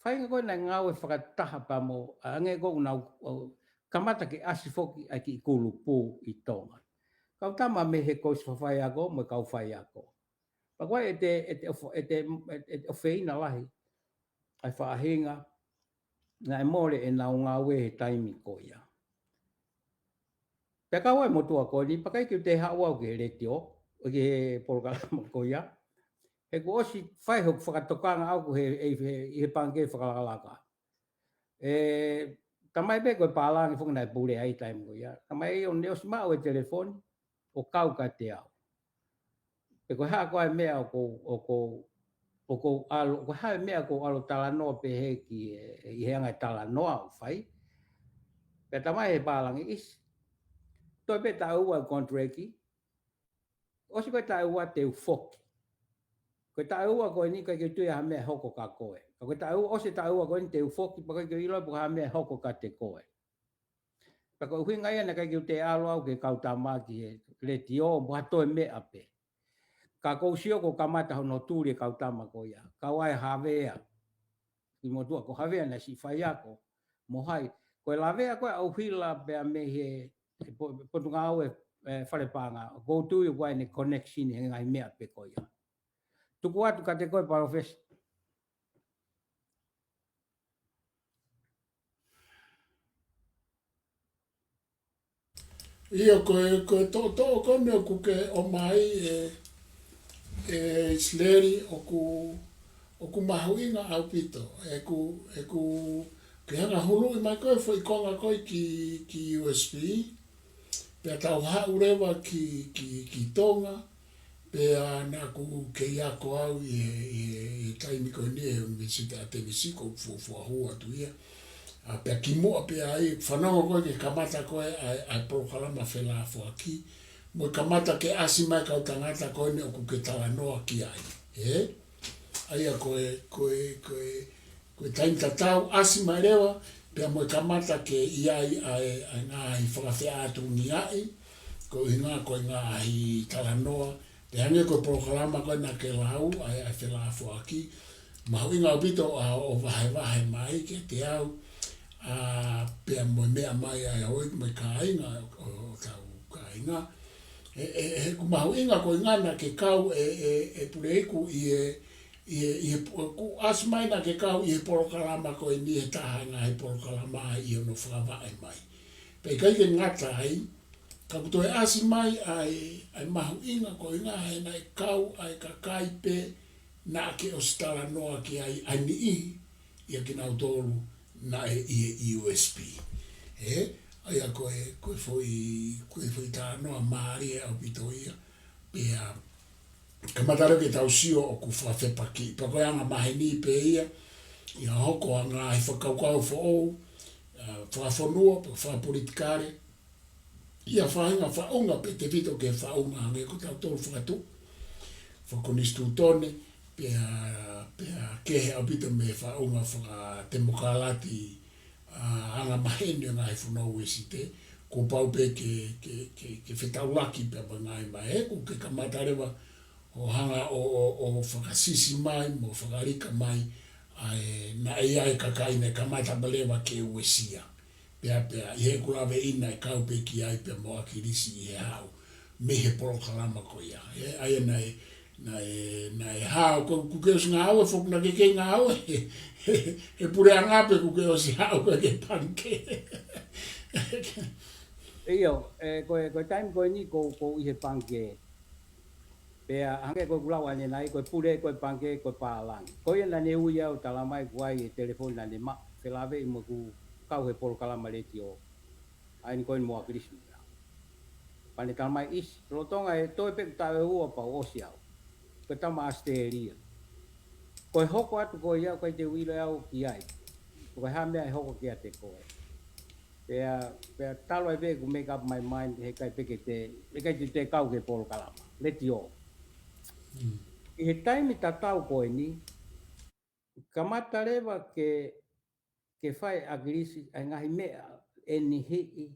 Faʻahinga ko ē naʻe ngāue fakataha pea mo, ʻa, hangē ko ʻeku nau, ʻo, kamata ke ʻasi foki ʻa e kiʻi kulupu ʻi Tonga. Kau tama mei he kau ʻosi faiako, mo e kau faiako. Pea ko e ʻete, ʻete ʻof-, ʻete, ʻete ʻofeina lahi ʻa e faʻahinga naʻe mole ʻenau ngāue he taimi ko ia. Pea kau ai e motuʻa ko eni, pea ʻikai ke u toe haʻu au ki he letiō, ʻo ki he polokalama ko ia. He kuo ʻosi fai hoku fakatokanga au ko ē he, he, he, ʻi he pangikē fakalakalaka. ʻE, talamai pē ko e pālangi foki naʻe pule ai taimi ko ia. Talamai ʻio, ne ʻosi maʻu e telefoni, ʻo kau kiate au. Pe ko e hā ko ā e meʻa ʻoku ou, ʻoku ou, ʻoku ou ʻalu, ko e hā e meʻa ʻoku ou ʻalu talanoa pehē ki he, ʻi he anga e talanoa ʻoku fai. Pea talamai he pālangi, ʻIsi, toe pē taʻu ua e konituleki, ʻosi ko e taʻu ua te u foki. Ko e taʻu ua ko eni ʻikai ke u tui ha meʻa ʻe hoko kia koe. Ka ko e taʻu ua, ʻosi e taʻu ua ko eni te u foki, pea ʻikai ke u ʻilo pe ko e hā e meʻa ʻe hoko kiate koe. Pea ko e ʻuhinga ia naʻe ʻikai ke u toe ʻalu au ki he kau tama ki he letiō, mo ha toe meʻa pē. Ka ʻoku ou sio kuo kamata hono tuli e kau tama ko ia. Kau ai e Havea. Kiʻi motuʻa ko Havea naʻe siʻi faiako. Mo hai. Ko e lavea ko ē ʻa ʻUhila pea mei he, he po-, Potungāue, e, Falepaʻanga. ʻOku ou tui ʻoku ʻi ai ʻene connection he ngaahi meʻa pē ko ia. Tuku atu kiate koe Palōfesa. ʻIo, ko e, ko e toʻotoʻo ko eni ʻoku ke ʻomai ē, ē ʻIsileli ʻoku, ʻoku mahuʻinga ʻaupito. ʻEku, ʻeku ke hanga huluʻi mai ko ē foʻi konga ko ē ki, ki U S P, pea tau haʻu leva ki, ki, ki Tonga, pea naʻa ku kei ako au ʻi he, ʻi he, ʻi he taimi ko eni he ʻUnivēsiti ʻa Tenesī, ko e fuofua hū atu ia. ʻA, pea kimuʻa pea ai, fanongo ko ē ki he kamata ko ē ʻa e, ʻa e polokalama felāfoaki, mo e kamata ke ʻasi mai e kau tangata ko eni ʻoku ke talanoa ki ai. Ē? ʻA ia ko e, ko e, ko e, ko e taimi tatau, ʻasi mai leva, pea mo e kamata ke ʻi ai ʻa e, ʻa e ngaahi fakafeʻātungiaʻi, ko e ʻuhinga ko e ngaahi talanoa, pea hangē ko e polokalama ko ē naʻa ke lau, ʻa e, ʻa e felāfoaki, mahuʻinga ʻaupito ʻa hoʻo vahevahe mai kiate au, ʻa, pea mo e meʻa mai ʻa e houʻeiki mo e kāinga, ʻo, ʻo hotau kāinga. ʻE, ʻe, ʻe, ʻoku mahuʻinga ko e ʻuhinga naʻa ke kau ē, ē, ē Puleiku ʻi he, ʻi he, ʻi he, ʻoku ʻasi mai naʻa ke kau ʻi he polokalama ko eni he taha e ngaahi polokalama ʻi hono fakavaʻe mai. Pea ʻikai ke ngata ai, ka ʻoku toe ʻasi mai ʻa e, ʻa e mahuʻinga ko e ʻuhinga he naʻe kau ʻa e kakai pē naʻa ke ʻosi talanoa ki ai, ʻa e niʻihi ia kinautolu naʻe ʻi he U S P. Ē, ʻa ia ko e, ko e foʻi, ko e foʻi talanoa mālie ʻaupito ia, pea kamata leva ke tau sio ʻoku fakafepakiʻi. Pea ko e anga maheni pē ia, ʻi he hoko ʻa e ngaahi fakakaukau foʻou, ʻa, fakafonua, pe fakapolitikale, ʻi ha faʻahinga faʻunga pē tefito ki he faʻunga hangē ko tautolu fakatuʻi, fakakonisitūtone, pea, pea kehe ʻaupito mei he faʻunga fakatemokalati, ʻa, anga maheni ʻo e ngaahi fonua Uēsite, kuo pau pē ke, ke, ke, ke fetaulaki pea mo e ngaahi meʻa. He ʻoku ke kamata leva ʻo hanga ʻo, ʻo, ʻo fakasisi mai, mo fakalika mai, ʻa e, naʻe ʻi ai e kakai naʻe kamata pē leva ke uesia. Pea, pea, ʻi heʻeku laveʻi naʻe kau pē ki ai pea mo ʻAkilisi ʻi he haʻu mei he polokalama ko ia. Ē, ʻa ia naʻe, naʻe, naʻe haʻu, ko, ʻoku ke ʻosi ngāue, foki naʻa ke kei ngāue he, he, he puleʻanga pe ʻoku ke ʻosi haʻu ko ē ki he pangikē. ʻIo, ē, ko e, ko e taimi ko eni ʻoku, ʻoku ou ʻi he pangikē. Pea hangē ko ʻeku lau ʻanenai, ko e pule, ko e pangikē, ko e pālangi. Ko ia naʻa ne ui au talamai ʻoku ʻi ai e telefoni naʻa ne maʻu, felāveʻi mo ʻeku kau he polokalama letiō. ʻA eni ko eni mo ʻAkilisi. ʻAne tala mai ʻIsi, lolotonga e toe pē taʻu ʻe ua pea u ʻosi au. Ko e tama ʻAositelēlia. Ko e hoko atu ko ia, ʻoku ʻikai te u ʻilo ʻe au ki ai. Ko e hā meʻa ʻe hoko kiate koe. Pea, pea talu ai pē ʻeku make up my mind, heʻikai pē ke te, heʻikai te te kau ki he polokalama. Letiō. ʻI he taimi tatau ko eni, kamata leva ke, ke fai ʻe ʻAkilisi ʻa e ngaahi meʻa ʻe niʻihi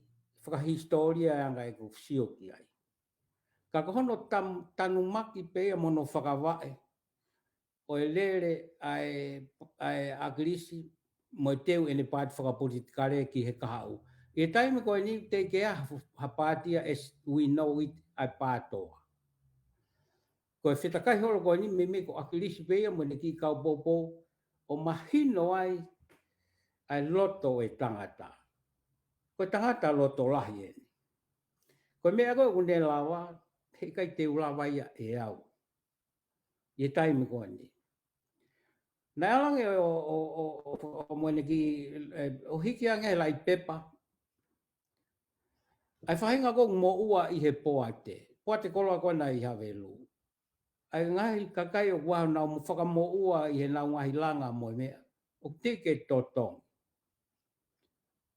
fakahisitōlia ʻa e anga ʻeku sio ki ai. Ka ko hono tam-, tanumaki pē ia mo hono fakavaʻe ʻo e lele ʻa e, ʻa e ʻAkilisi mo e teu ʻene paati fakapolitikale ki he kahaʻu. ʻI he taimi ko eni teʻeki ai ha paati ia as we know it ʻa e PATOA. Ko e fetakai holo ko eni meimei ko ʻAkilisi pē ia mo ʻene kiʻi kau poupou ʻo mahino ai ʻa e loto ʻo e tangata. Ko e tangata loto lahi eni. Ko e meʻa ko ē ʻoku ne lava, heʻikai te u lava ia ʻe au. ʻI he taimi ko eni. Naʻe ʻalu ange ʻo, ʻo, ʻo, ʻo, ʻo mo ʻene kiʻi, ʻe, ʻo hiki ange he laʻi pepa. ʻA e faʻahinga ko ē ʻoku moʻua ʻi he poate. Poate koloa ko ena ʻi Havelu. ʻA e ngaahi kakai ʻoku ʻalu ʻo nau mo fakamoʻua ʻi heʻenau ngaahi langa mo e meʻa. ʻOku teʻeki ke totongi.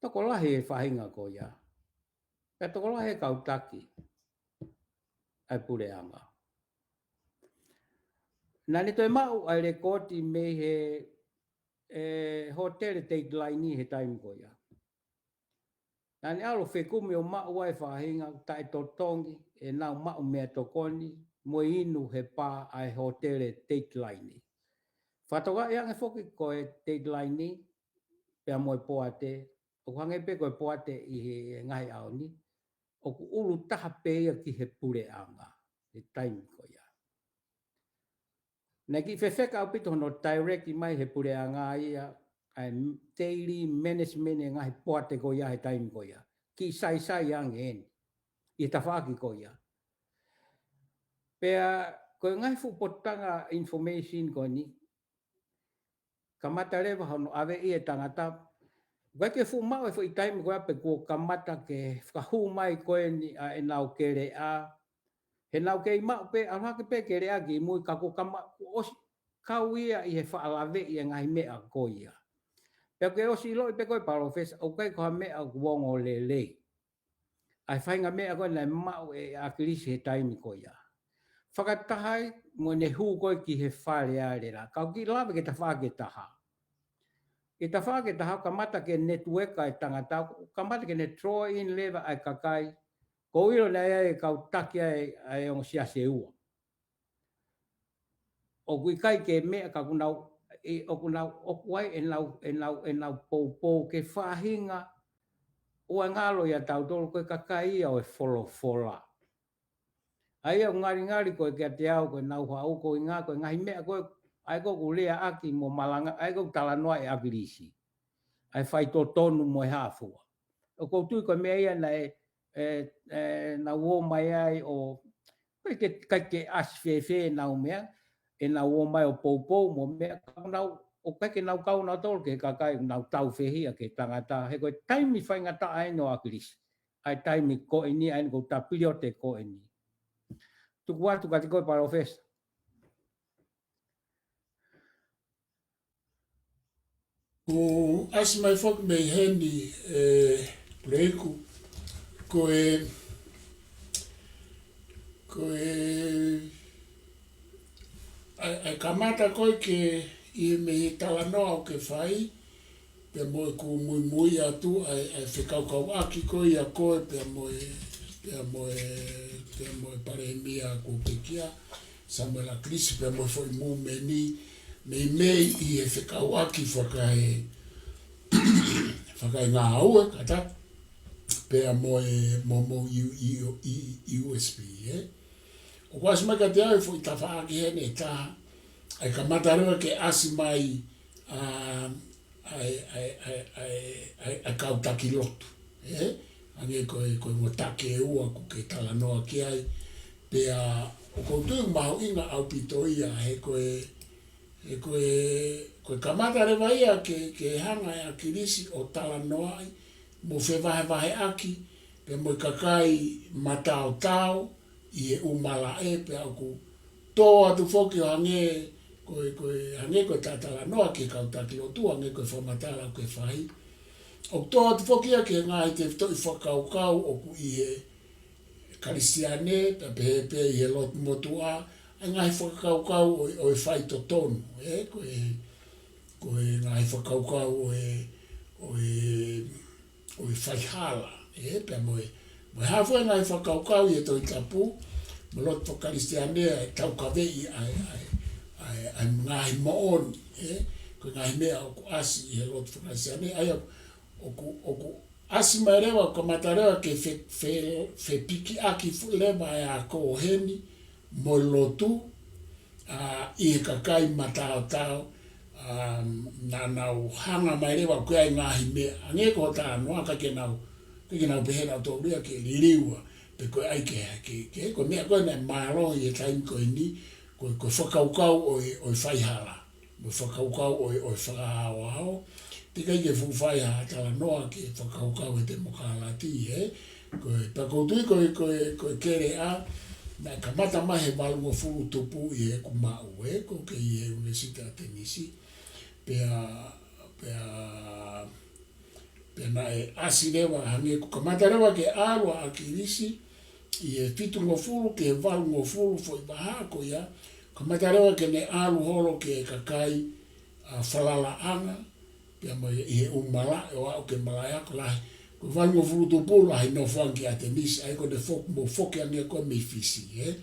Tokolahi e faʻahinga ko ia. Pea tokolahi e kau taki ʻa e puleʻanga. Naʻa ne toe maʻu ʻa e lekooti mei he, ʻe, hōtele Dateline he taimi ko ia. Naʻa ne ʻalu ʻo fekumi ʻo maʻu ʻa e faʻahinga taʻetotongi ʻenau maʻu meʻatokoni mo e inu he pā ʻa e hōtele Dateline. Fakatokangaʻi ange foki ko e Dateline pea mo e poate, ʻoku hangē pē ko e poate ʻi he ngaahi ʻaho ni, ʻoku ʻulu taha pē ia ki he puleʻanga he taimi ko ia. Naʻe kiʻi fefeka ʻaupito hono direct mai he puleʻanga ia, ʻa e daily management e ngaahi poate ko ia he taimi ko ia. Kiʻi saisai ange eni ʻi he tafaʻaki ko ia. Pea ko e ngaahi fuʻu potanga information ko eni, kamata leva hono ʻave ʻi he tangata. ʻOku ʻikai ke fuʻu maʻu e foʻi taimi ko ia pe kuo kamata ke fakahū mai ko eni ʻa ʻenau keleʻa. He naʻa ku kei maʻu pē, ʻalu hake pē keleʻa ki mui ka kuo kama-, kuo ʻosi kau ia ʻi he faʻa laveʻi e ngaahi meʻa ko ia. Pea ke ʻosi ʻiloʻi pē ko e palōfesa, ʻoku ʻikai ko ha meʻa ʻoku ongo lelei. ʻA e faʻahinga meʻa ko ē naʻe maʻu ʻe ʻAkilisi he taimi ko ia. Fakataha ai mo ʻene hū ko ē ki he Fale Alea. Ka ʻoku kiʻi lave ki he tafaʻaki ʻe taha. ʻI he tafaʻaki ʻe taha kamata ke network ʻa e tangata, kamata ke ne draw in leva ʻa e kakai. Ko ʻilo naʻe ʻi ai e kau taki ʻa e, ʻa e ongo siasi ʻe ua. ʻOku ʻikai ke meʻa ka ʻoku nau, ʻe, ʻoku nau, ʻoku ʻi ai ʻenau, ʻenau, ʻenau poupou ki he faʻahinga ʻoku ngalo ʻia tautolu ko e kakai ia ʻo e folofola. ʻA ia ʻoku ngalingali ko ē kiate au ko ʻenau haʻu ko e ngaahi, ko e ngaahi meʻa ko ē, ʻa ia ʻoku leaʻaki mo malanga, ʻa ia ʻoku talanoa ʻe ʻAkilisi. ʻA e faitotonu mo e hā fua. ʻOku ou tui ko e meʻa ia naʻe, ʻe, ʻe, nau ō mai ai ʻo, ʻikai ke, ʻikai ke ʻasi fēfē ʻenau meʻa, ʻenau ō mai ʻo poupou mo meʻa, ka nau, ʻoku ʻikai ke nau kau nautolu ki he kakai, nau taufehiʻa ki he tangata, he ko e taimi faingataʻa eni ʻo ʻAkilisi. ʻA e taimi ko eni, ʻa eni ko e tapiliote ko eni. Tuku atu kiate koe palōfesa. ʻOku ʻasi mai foki mei heni, ʻe, Puleiku, ko e, ko e, ʻa e, ʻa e kamata ko ē ke ʻi he mei he talanoa ʻoku ke fai, pea mo ʻeku muimui atu ʻa e, ʻa e fekaukauʻaki ko ia ko ē pea mo e, pea mo e, pea mo e Palēmia kuo pekia, Samuela ʻAkilisi pea mo e foʻi mūmeni, meimei ʻi he fekauʻaki fakae, fakaengāue, kātaki, pea mo e, mo, mo U, U, U, U S P, ē? ʻOku ʻasi mai kiate au e foʻi tafaʻaki heni ʻe taha, ʻa e kamata leva ke ʻasi mai, ʻa, ʻa e, ʻa e, ʻa e, ʻa e, ʻa e, ʻa e kau taki lotu, ē? Hangē ko e, ko e ongo taki ʻe ua ʻoku ke talanoa ki ai, pea ʻoku ou tui ʻoku mahuʻinga ʻaupito ia, he ko e, he ko e, ko e kamata leva ia ke, ke hanga ʻe ʻAkilisi ʻo talanoaʻi, mo fevahevaheʻaki, pea mo e kakai mataotao ʻi he ʻū malaʻe, pea ʻoku tō atu foki ʻo hangē ko e, ko e hangē ko e talanoa ki he kau taki lotu, hangē ko e fakamatala ʻoku ke fai. ʻOku tō atu foki ia ki he ngaahi tefitoʻi fakakaukau ʻoku ʻi he Kalisitiane, pea pehē pē ʻi he lotu motuʻa, ʻa e ngaahi fakakaukau ʻo e, ʻo e faitotonu, ē, ko e, ko e ngaahi fakakaukau ʻo e, ʻo e, ʻo e faihala, ē, pea mo e, mo e hā fua e ngaahi fakakaukau ʻi he Tohi Tapu, mo e lotu faka-Kalisitiane ʻa e taukaveʻi ʻa e, ʻa e, ʻa e, ʻa e ngaahi moʻoni, ē, ko e ngaahi meʻa ʻoku ʻasi ʻi he lotu faka-Kalisitiane, ʻa ia ʻoku, ʻoku ʻasi mai leva, kamata leva ke fe-, fe-, fepikiʻaki fu-, leva ʻa e ako heni mo e lotu, ʻa, ʻi he kakai mataotao, ʻa, naʻa nau hanga mai leva ko e ʻai ngaahi meʻa. Hangē ko e talanoa ka ke nau, ka ke nau pehē naʻa nau tōlia ke liliua, pe ko e ʻai ke, ke, ke, ko e meʻa ko ē naʻe mālohi he taimi ko eni, ko, ko e fakakaukau ʻo e, ʻo e faihala. Mo e fakakaukau ʻo e, ʻo e fakaaoao. Teʻeki ai ke fuʻu fai ha talanoa ki he fakakaukau ʻo e temokalati, ē. Ko e, pea ʻoku ou tui ko e, ko e, ko e keleʻa, naʻe kamata mai he valungofulu tupu ʻi heʻeku maʻu, ē, ʻoku ou kei ʻi he ʻUnivēsiti ʻAtenisi. Pea, pea, pea naʻe ʻasi leva hangē ʻoku kamata leva ke ʻalu ʻa ʻAkilisi ʻi he fitungofulu ki he valungofulu foʻi vahaʻa ko ia, kamata leva ke ne ʻalu holo ki he kakai, ʻa, falalaʻanga, pea mo e ʻi he ʻū malaʻe ʻo aʻu ki he malaʻe ako lahi. Ko e valungofulu tupu lahi nofo ange ki ʻAtenisi, ʻa ia ko ʻene fok-, mo foki ange ko ē mei Fisi, ē.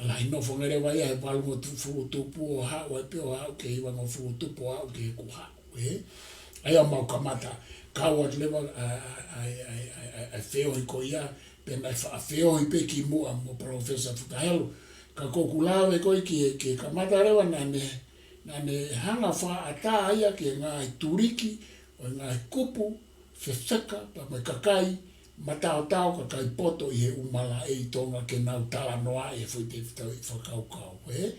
Lahi nofo ange leva ia he valungofulu tupu ʻo haʻu ai pē ʻo haʻu ki he hivangofulu tupu ʻo aʻu ki heʻeku haʻu, ē. ʻA ia mau kamata, kau atu leva ʻa, ʻa, ʻa e feohi ko ia, pea naʻe faʻa feohi pē kimuʻa mo Palōfesa Futa Helu. Ka ko ʻeku lave ko ē ki he, ki he kamata leva naʻa ne, naʻa ne hanga fakaʻatā ia ki he ngaahi tuliki ʻo e ngaahi kupu fefeka, pea mo e kakai mataotao, kakai poto ʻi he ʻū malaʻe ʻi Tonga ke nau talanoaʻi e foʻi tefitoʻi fakakaukau, ē?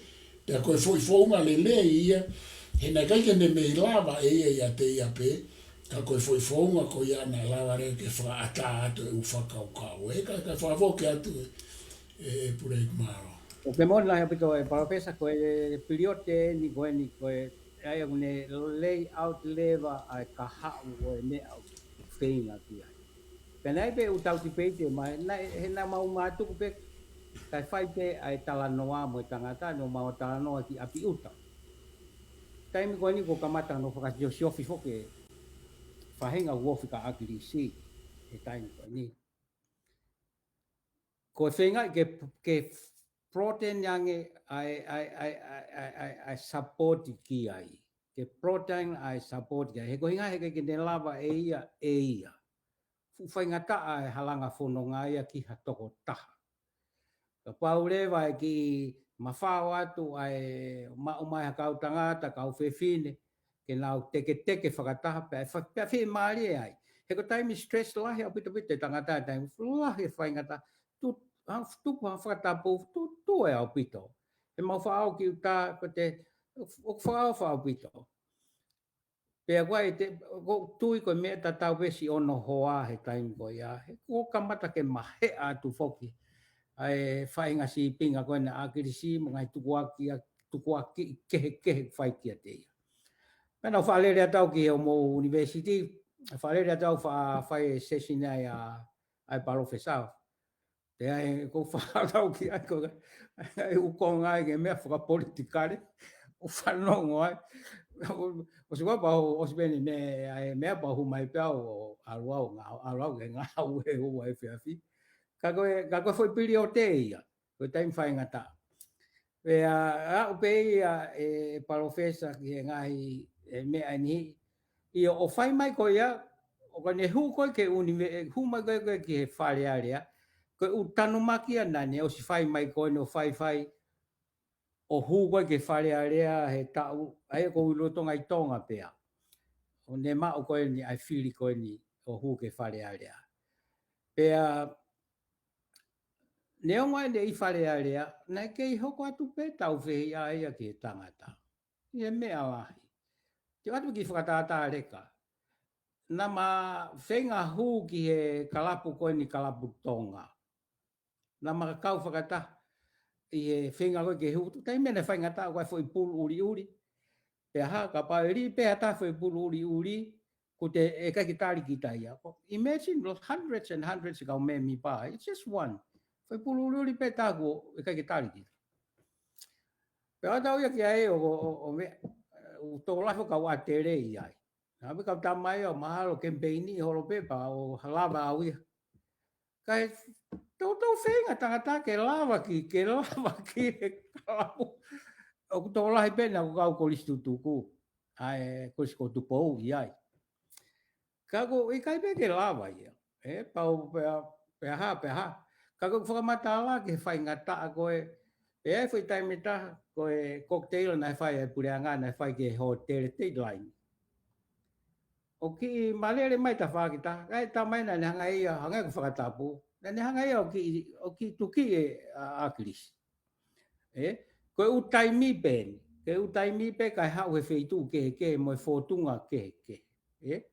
Pea ko e foʻi founga lelei ia, he naʻe ʻikai ke ne mei lava ʻe ia ʻiate ia pē, ka ko e foʻi founga ko ia naʻe lava leva ke fakaʻatā atu e ʻū fakakaukau, ē? Ka, ka fakafoki atu ē, ē, ē Pule, mālō. ʻOku moʻoni lahi ʻaupito ē Palōfesa, ko e piliote eni ko eni ko ē, ʻa ia ʻoku ne lay out leva ʻa e kahaʻu ʻo e meʻa ʻoku feinga ki ai. Pea naʻe ʻi ai pē ʻū tau tipeiti mai, naʻe, he naʻa mau mātuku pē, kae fai pē ʻa e talanoa mo e tangata, naʻa mau talanoa ki ʻapi ʻuta. Taimi ko eni kuo kamata hono fakasiosiofaki foki e faʻahinga ʻoku ofi kia ʻAkilisi, he taimi ko eni. Ko e feinga ke, ke broaden ange ʻa e, ʻa e, ʻa e support ki ai. Ke broaden ʻa e support ki ai. He ko e ʻuhinga he ʻikai ke ne lava ʻe ia, ʻe ia. Fuʻu faingataʻa e halanga fononga ia ki ha tokotaha. Kapau leva ʻe kiʻi mafao atu ʻa e maʻu mai ha kau tangata, kau fefine, ke nau teketeke fakataha pea, pea fiemālie ai. He ko e taimi stress lahi ʻaupito ʻaupito e tangata, taimi lahi e faingataʻa, tu, ha, tuku ha fakatapu, tu, tu e ʻaupito. He mau faʻao ki ʻuta, ko te, ʻoku faʻao faʻa ʻaupito. Pea ko e te, ʻoku ou tui ko e meʻa tatau pē siʻono hoa he taimi ko ia. He kuo kamata ke maheʻa atu foki ʻa e faʻahinga sīpinga ko ena ʻa ʻAkilisi mo e ngaahi tukuakiʻi, tukuakiʻi kehekehe fai kiate ia. Pea naʻa ku faʻa lele atu au ki he ʻū ʻunivēsiti, faʻa lele atu au faʻa fai e session ai ʻa, ʻa e palōfesa. Pea ʻoku ou faʻa lau ki ai ko e, ʻa e ʻū konga ai ki he meʻa fakapolitikale, ʻoku ou fanongo ai. ʻOsi ko ē pau, ʻosi pē eni meʻa, ʻa e meʻa pau hū mai pē au ʻo ʻalu au, ngā-, ʻalu au ke ngāue ʻo efiafi. Ka ko e, ka ko e foʻi piliote ia, ko e taimi faingataʻa. Pea aʻu pē ia ʻe palōfesa ki he ngaahi, e meʻa eni, ʻio ʻo fai mai ko ia, ʻo ka ne hū ko ē ki he ʻunive-, hū mai ko ē ko ē ki he Fale Alea, ko e ʻū tanumaki ia naʻa ne ʻosi fai mai ko eni ʻo faifai, ʻo hū ko ē ki he Fale Alea he taʻu, ʻa ia ʻoku ou ʻi Lolotonga ʻi Tonga pea. ʻO ne maʻu ko eni ʻa e fili ko eni ʻo hū ki he Fale Alea. Pea neongo ʻene ʻi Fale Alea, naʻe kei hoko atu pē taufehiʻa ia ki he tangata. ʻI he meʻa lahi. Te u ʻoatu kiʻi fakatātā leka. naʻá ma feinga hū ki he kalapu ko eni, kalapu Tonga. Naʻá ma kau fakataha ʻi he feinga ko ē ke hū, taimi naʻe faingataʻa ko ē foʻi pulu ʻuliʻuli. Pea hā, kapau ʻe liʻi pē ha taha foʻi pulu ʻuliʻuli, ʻoku te ʻikai ke tali kita ia. Imagine, hundreds and hundreds e kau mēmipa, it's just one. Foʻi pulu ʻuliʻuli pē taha ʻoku ʻikai ke tali kita. Pea ʻoku tau ia ki ai ʻo, ʻo, ʻo, ʻo me, ʻo tokolahi foki kau ʻātele ʻi ai. Naʻe ʻi ai e kau tama ia ʻo mahalo kemipeini holo pē pea ʻoku lava au ia. Kae toutou feinga tangata ke lava ki, ke lava ki he kalapu. ʻOku tokolahi pē naʻa ku kau Kolisi Tutuku. ʻA e Kolisi ko Tupou ʻi ai. Ka ʻoku ʻikai pē ke lava ia. ʻE, pau pea, pea hā, pea hā. Ka ʻoku ou fakamatala ki he faingataʻa ko ē. Pea ʻi he foʻi taimi ʻe taha, ko e cocktail naʻe fai ʻe he puleʻanga, naʻe fai ki he hōtele Dateline. ʻO kiʻi mālele mai tafaʻaki taha, kae tama ia naʻá ne hanga ia, hangē ko e fakatapu. Naʻá ne hanga ia ʻo kiʻi, ʻo kiʻi tuki ʻe ʻa, ʻAkilisi. ʻE, ko e ʻū taimi pē eni, ko e ʻū taimi pē kae haʻu he feituʻu kehekehe mo e fōtunga kehekehe. ʻE,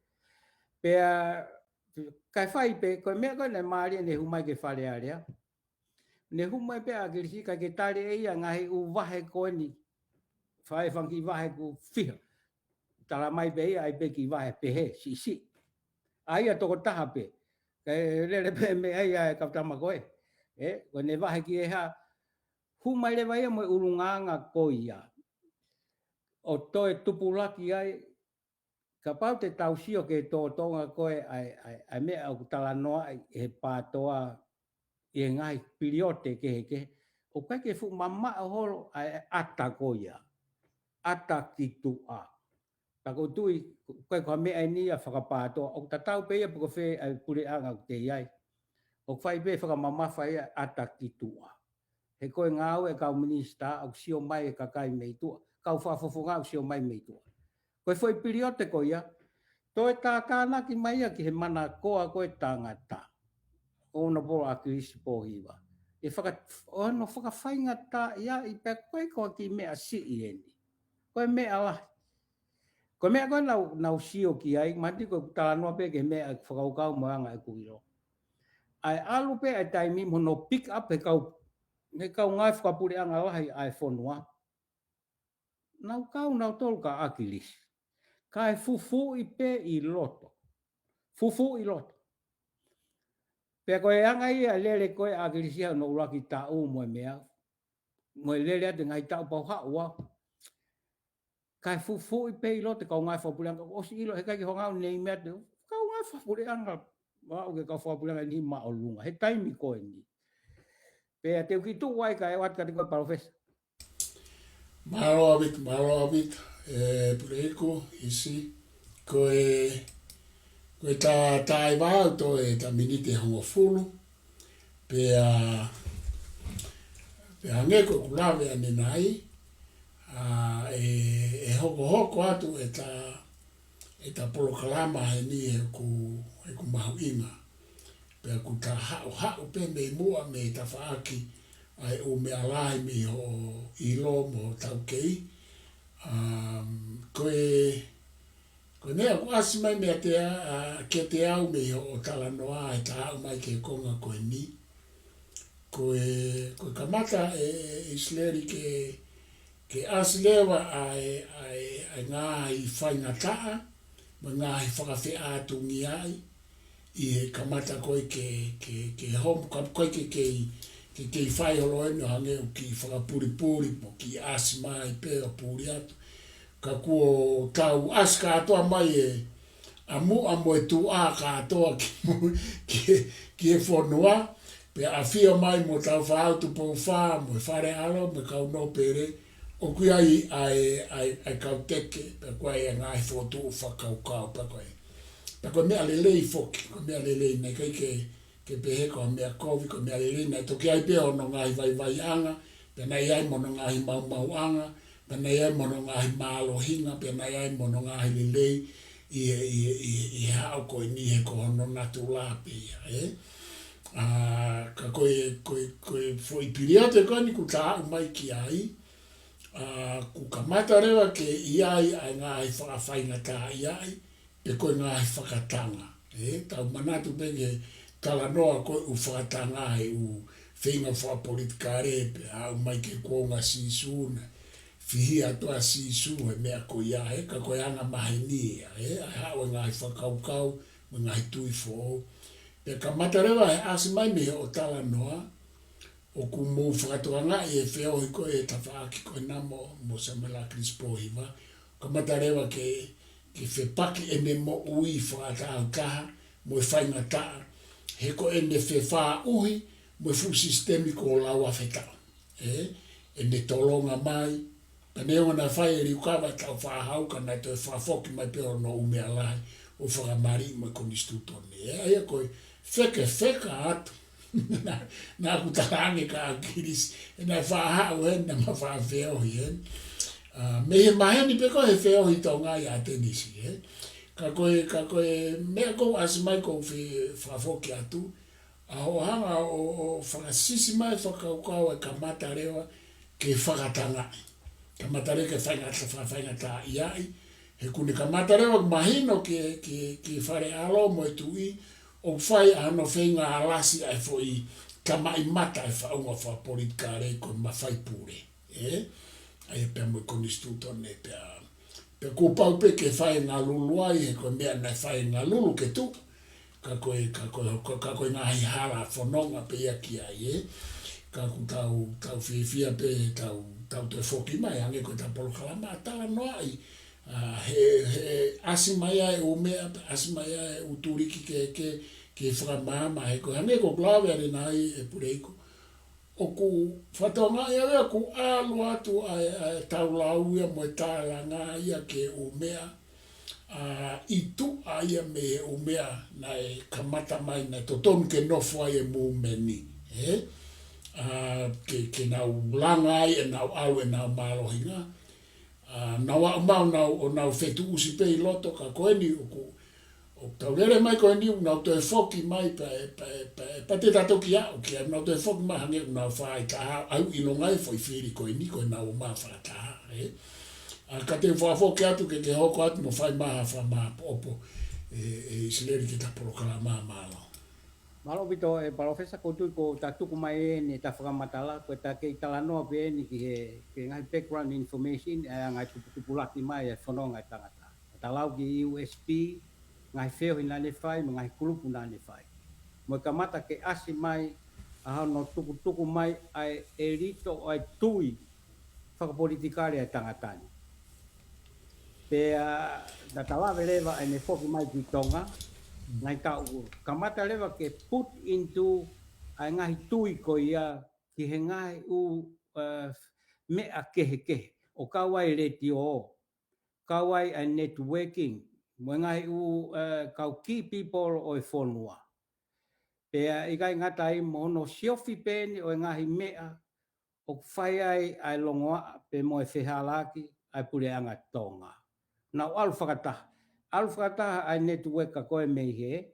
pea, kae fai pē, ko e meʻa ko ē naʻe mālie naʻe hū mai ki he Fale Alea. Naʻe hū mai pē ʻa ʻAkilisi kae ʻikai ke tali ʻe ia ngaahi ʻū vahe ko eni. Fai e fanga kiʻi vahe ʻoku fiha. Tala mai pē ia ʻai pē kiʻi vahe pehē, siʻisiʻi. ʻA ia tokotaha pē. Kae lele pē meʻa ia ʻa e kau tama ko ē. ʻE, ko ʻene vahe ki he hā. Hū mai leva ia mo e ʻulungaanga ko ia. ʻO toe tupulaki ai, kapau te tau sio ki he tōtōʻanga ko ē ʻa e, ʻa e, ʻa e meʻa ʻoku talanoaʻi ʻe he PATOA ʻi he ngaahi piliote kehekehe, ʻoku ʻikai ke fuʻu mamaʻo holo ʻa e ʻata ko ia. ʻAta ki tuʻa. Ka ʻoku ou tui, ʻoku ʻikai ko ha meʻa eni ia faka-PATOA, ʻoku tatau pē ia pe ko fē ʻa e puleʻanga ʻoku te ʻi ai. ʻOku fai pē fakamamafa ia ʻata ki tuʻa. He ko e ngāue ʻa e kau minisitā, ʻoku sio mai e kakai mei tuʻa, kau fakafofonga ʻoku sio mai mei tuʻa. Ko e foʻi piliote ko ia, toe tātānaki mai ia ki he manakoa ko ē ʻa e tangata. ʻOnapolo ʻAkilisi Pōhiva. ʻE faka-, ʻo hono fakafaingataʻaʻiaʻi pē, ʻoku ʻikai ko ha kiʻi meʻa siʻi eni. Ko e meʻa lahi. Ko e meʻa ko ē naʻá ku, naʻá ku sio ki ai, mahalo ko ʻeku talanoa pē ki he meʻa ʻeku fakakaukau mo e anga ʻeku ʻilo. ʻA e ʻalu pē ʻa e taimi mo hono pick up he kau, he kau ngāue fakapuleʻanga lahi ʻa e fonua. Naʻa nau kau nautolu kia ʻAkilisi. Kae fufuuʻi pē ʻi loto. Fufuuʻi loto. Pea ko e anga ia e lele ko ē ʻa ʻAkilisi ia hono ʻuluaki taʻu mo e meʻa. Mo e lele atu e ngaahi taʻu pau haʻu au. Kae fufuuʻi pē ʻi loto e kau ngāue fakapuleʻanga, ʻosi ʻilo he ʻikai ke hanga ʻo name atu. Kau ngāue fakapuleʻanga, ʻoku ʻikai ke kau fakapuleʻanga ʻi he māʻolunga. He taimi ko eni. Pea te u kiʻi tuʻu ai kae ʻoatu kiate koe Palōfesa. Mālō ʻaupito, mālō ʻaupito, ʻe Puleiku, ʻIsi, ko e, ko e tā, tā ʻi vau toe ʻeta miniti ʻe hongofulu, pea, pea hangē ko ʻeku lave ʻanenai, ʻa, ʻe, ʻe hokohoko atu ʻeta, ʻeta polokalama heni ʻeku, ʻeku mahuʻinga. Pea ʻoku ta haʻuhaʻu pē mei muʻa mei tafaʻaki ʻa e ʻū meʻa lahi mei hoʻo ʻilo mo hoʻo taukei. Um, ko e, ko e meʻa ʻoku ʻasi mai meiate a, a, kiate au mei hoʻo talanoa ʻi he tā haʻu mai ki he konga ko eni. Ko e, ko e kamata ʻe, ʻe ʻIsileli ke, ke ʻasi leva ʻa e, ʻa e, ʻa e ngaahi faingataʻa, mo e ngaahi fakafeʻātungiaʻi, ʻi he kamata ko ē ke, ke, ke homo, ka ko ē ke, ke, ke, ke fai holo eni ʻo hangē ʻoku kiʻi fakapulipuli, mo kiʻi ʻasi mai pē ʻo puli atu. Ka kuo tau ʻasi kātoa mai e, ʻa muʻa mo e tuʻa kātoa ki mu-, ki, ki he fonua, pea ʻafio mai mo Tāufaʻāhau Tupou Fā, mo e Fale ʻAlo, mo e kau nōpele, ʻoku ʻi ai ʻa e, ʻa e, ʻa e kau teke, pea ko e ngaahi fokotuʻu fakakaukau, pea ko e. Pea ko e meʻa lelei foki, ko e meʻa lelei naʻe ʻikai ke, ke pehē ko ha meʻa kovi, ko e meʻa lelei naʻe toki ʻi ai pē hono ngaahi vaivaiʻanga, pea naʻe ʻi ai mo hono ngaahi maumauʻanga, pea naʻe ʻi ai mo hono ngaahi mālohinga, pea naʻe ʻi ai mo hono ngaahi lelei, ʻi he, ʻi he, ʻi he, ʻi he haʻu ko eni he ko hono natula pē ia, ē? ʻA, ka ko e, ko e, ko e foʻi piliote ko eni ʻoku ta haʻu mai ki ai, ʻa, ʻoku kamata leva ke ʻi ai ʻa e ngaahi fakafaingataʻaʻiaʻi, pe ko e ngaahi fakatanga. Ē, tau manatu pē ki he talanoa ko ē ʻoku fakatanga he ʻū feinga fakapolitikale, pea aʻu mai ki he kuonga Sīsū na. Fihi atu ʻa Sīsū he meʻa ko ia, ē, ka ko e anga maheni ia, ē, ʻa e haʻu e ngaahi fakakaukau, mo e ngaahi tui foʻou. Pea kamata leva he ʻasi mai mei he ʻo talanoa, ʻoku mou fakatokangaʻi e feohi ko ē tafaʻaki ko ena mo, mo Samuela Kilisipohiva. Kamata leva ke, ke fepaki ʻene moʻui fakatāutaha mo e faingataʻa, he ko ʻene fefaʻuhi mo e fuʻu sisitemi ko Lauafetaʻu. Ē, ʻene tolonga mai, ka neongo naʻe fai e liukava ʻetau faʻahau ka naʻe toe fakafoki mai pē hono ʻū meʻa lahi ʻo fakamaliʻi mo e konisitūtone. Ē, ʻa ia ko e fekefeka atu. Naʻa, naʻa ku talaange kia ʻAkilisi, ē, naʻe faʻa haʻu ē, naʻa ma faʻa feohi ē. ʻA, mei he maheni pē ko ē he feohi Tonga ʻia ʻAtenisi ē. Ka ko e, ka ko e meʻa ʻoku ʻasi mai ʻoku ou fe-, fakafoki atu, ʻa hoʻo hanga ʻo, ʻo fakasisi mai fakakaukau ʻa e kamata leva ke fakatangaʻi. Kamata leva ke faingata-, fa-, faingataʻaʻiaʻi. He ʻoku ne kamata leva mahino ki he, ki he, ki he Fale ʻAlo mo e Tuʻi, ʻoku fai ʻa hono feinga ʻalasi ʻa e foʻi tamaʻimata ʻa e faʻunga fakapolitikale ko e mafai pule. Ē? ʻA ia pea mo e konisitūtone pea. Pea kuo pau pē ke fai e ngalulu ai, he ko e meʻa naʻe fai e ngalulu ke tuʻu. Ka ko e, ka ko e, ka, ka ko e ngaahi hala fononga pē ia ki ai, ē. Ka ʻoku tau, tau fiefia pē, tau, tau toe foki mai, hangē ko ʻeta polokalama, ʻa talanoaʻi. ʻA, he, he, ʻasi mai ai ʻū meʻa, ʻasi mai ai ʻū tuliki ke, ke, ke fakamaama, he ko e hangē ko ʻeku lave ʻanenai ē Puleiku. ʻOku fakatokangaʻi au ia ʻoku ʻalu atu ʻa e, ʻa e tau lau ia mo e tālanga ia ki he ʻū meʻa, ʻa, ʻi tuʻa ia mei he ʻū meʻa naʻe kamata mai naʻe totonu ke nofo ai e mūmeni, ē? ʻA, ke, ke nau langa ai ʻenau ʻalu ʻenau mālohinga. ʻA, nau aʻu mai ʻo nau, ʻo nau fetuʻusi pē ʻi loto ka ko eni ʻoku, ʻoku tau lele mai ko eni ʻoku nau toe foki mai pea, pea, pea, pea te tau toki aʻu ki ai, nau toe foki mai hangē ʻoku nau fai taha, ʻa e ʻilonga e foʻi fili ko eni ko ʻenau ō mai fakataha, ē. ʻA, ka te u fakafoki atu ke, ke hoko atu mo fai mai ha fakamaʻopoʻopo, ē, ʻe ʻIsileli ki heʻeta polokalama, mālō. Mālō ʻaupito ē Palōfesa, ʻoku ou tui ko ʻeta tuku mai eni ʻeta fakamatala, ko ʻeta kei talanoa pē eni ki he, ki he ngaahi background information, ʻa e ngaahi tuputupulaki mai e fononga e tangata. ʻEta lau ki he U S P, ngaahi feohi naʻa ne fai, mo e ngaahi kulupu naʻa ne fai. Mo e kamata ke ʻasi mai, ʻa hono tukutuku mai ʻa e ʻelito ʻa e tui fakapolitikale ʻa e tangata ni. Pea naʻa ta lave leva ʻene foki mai ki Tonga, ngaahi taʻu, kamata leva ke put into ʻa e ngaahi tui ko ia ki he ngaahi ʻū, ē, meʻa kehekehe. ʻO kau ai e letiō, kau ai ʻa e networking, mo e ngaahi ʻū, ē, kau key people ʻo e fonua. Pea ʻikai ngata ai mo hono siofi pē eni ʻo e ngaahi meʻa ʻoku fai ai ʻa e longoaʻa pea mo e fehālaaki ʻa e puleʻanga Tonga. Nau ʻalu fakataha. ʻAlu fakataha ʻa e network ko ē mei hē.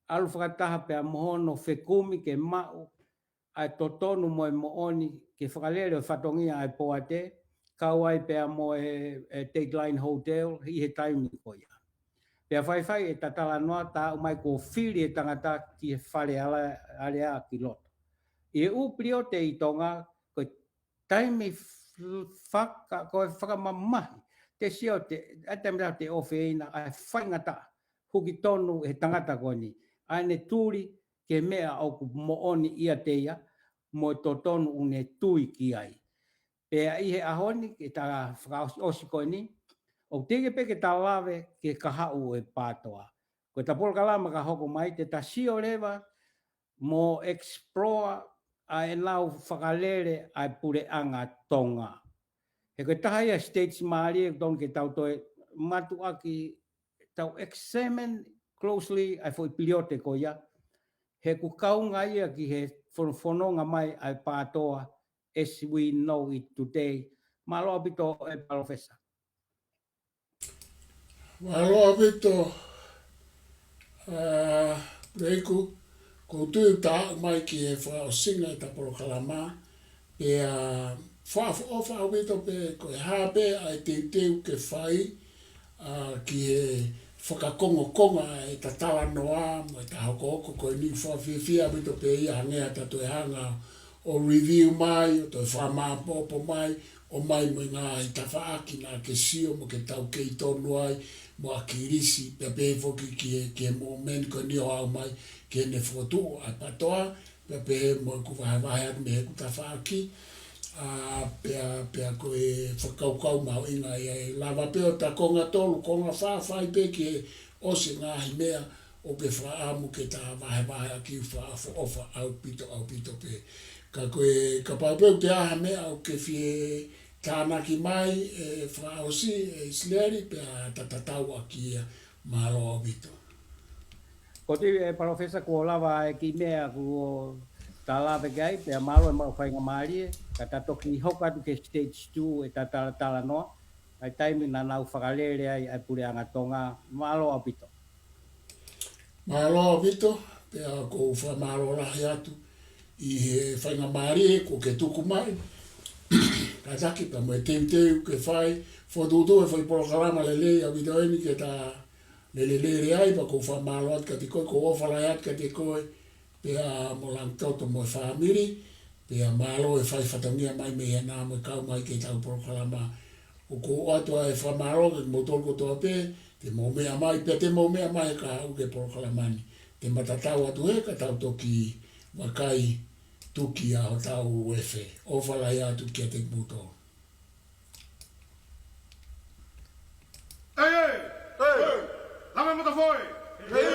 ʻAlu fakataha pea mo hono fekumi ke maʻu ʻa e totonu mo e moʻoni ke fakalele ʻo e fatongia ʻa e poate, kau ai pea mo e, e Dateline Hotel ʻi he taimi ko ia. Pea faifai ʻeta talanoa, ta aʻu mai kuo fili e tangata ki he Fale Alea, Alea ki loto. ʻI he ʻū piliote ʻi Tonga, ko e taimi f-, faka-, ko e fakamamahi, te sio te, ʻa e taimi lahi te ʻofeina, ʻa e faingataʻa, huki tonu he tangata ko eni, ʻa ʻene tuli ki he meʻa ʻoku moʻoni ʻiate ia, mo e totonu ʻoku ne tui ki ai. Pea ʻi he ʻaho ni, ke ta fakaʻosiʻosi ko eni, ʻoku teʻeki pē ke ta lave ki he kahaʻu ʻo e PATOA. Ko ʻeta polokalama ka hoko mai, te ta sio leva mo explore ʻa ʻenau fakalele ʻa e puleʻanga Tonga. He ko e taha ia e states mālie ʻoku totonu ke tau toe mātuʻaki tau examine closely ʻa e foʻi piliote ko ia. He ʻoku kaunga ia ki he fon-, fononga mai ʻa e PATOA as we know it today. Mālō ʻaupito ē Palōfesa. Mālō ʻaupito, ā, Puleiku, ʻoku ou tui ʻoku ta aʻu mai ki he fakaʻosinga ʻeta polokalama, pea fakaʻofoʻofa ʻaupito pē ko e hā pē ʻa e teuteu ke fai, ā, ki he fakakongokonga ʻeta talanoa mo ʻeta hokohoko ko eni. Fakafiefia ʻaupito pē ia hangē ha toe hanga ʻo review mai, ʻo toe fakamāʻopoʻopo mai, ʻomai mo e ngaahi tafaʻaki naʻa ke sio mo ke taukei tonu ai, mo ʻAkilisi, pea pehē foki ki he, ki he movement ko eni ʻo aʻu mai ki heʻene fokotuʻu ʻa e PTOA, pea pehē mo ʻeku vahevahe atu mei heʻeku tafaʻaki. ʻA, pea, pea ko e fakakaukau mahuʻinga ia ʻe lava pē ʻo ta konga tolu, konga fā, fai pē ki he ʻosi e ngaahi meʻa ʻoku ke fakaʻamu ke ta vahevahe ʻaki, fakaʻofoʻofa ʻaupito, ʻaupito pē. Ka ko e, kapau pē ʻoku ʻi ai ha meʻa ʻoku ke fie tānaki mai, ʻe fakaʻosi, ʻe ʻIsileli, pea ta tatau ʻaki ia. Mālō ʻaupito. Ko e, ʻe Palōfesa, kuo lava e kiʻi meʻa kuo ta lave ki ai, pea mālō e maʻu faingamālie, ka ta toki hoko atu ki he stage two ʻeta talatalanoa, ʻa e taimi naʻa nau fakalele ai ʻa e Puleʻanga Tonga. Mālō ʻaupito. Mālō ʻaupito, pea ʻoku ou fakamālō lahi atu ʻi he faingamālie kuo ke tuku mai. Kātaki pea mo e teuteu ke fai, fokotuʻutuʻu e foʻi polokalama lelei ʻaupito eni ke ta lelelele ai, pea ʻoku ou fakamālō atu kiate koe, ʻoku ou ʻofa lahi atu kiate koe, pea mo Langitoto mo e fāmili, pea mālō e fai fatongia mai mei hena mo e kau mai ki heʻetau polokalama. ʻOku ou ʻoatu ʻa e fakamālō kiate kimoutolu kotoa pē, te mou meʻa mai, pea te mou meʻa mai ka haʻu ki he polokalama ni. Te ma tatau atu hē ka tau toki vakai tuki ʻa hotau efe. ʻOfa lahi atu kiate kimoutolu. ʻEi, ʻei! ʻEi! Lame mata foe! ʻEi!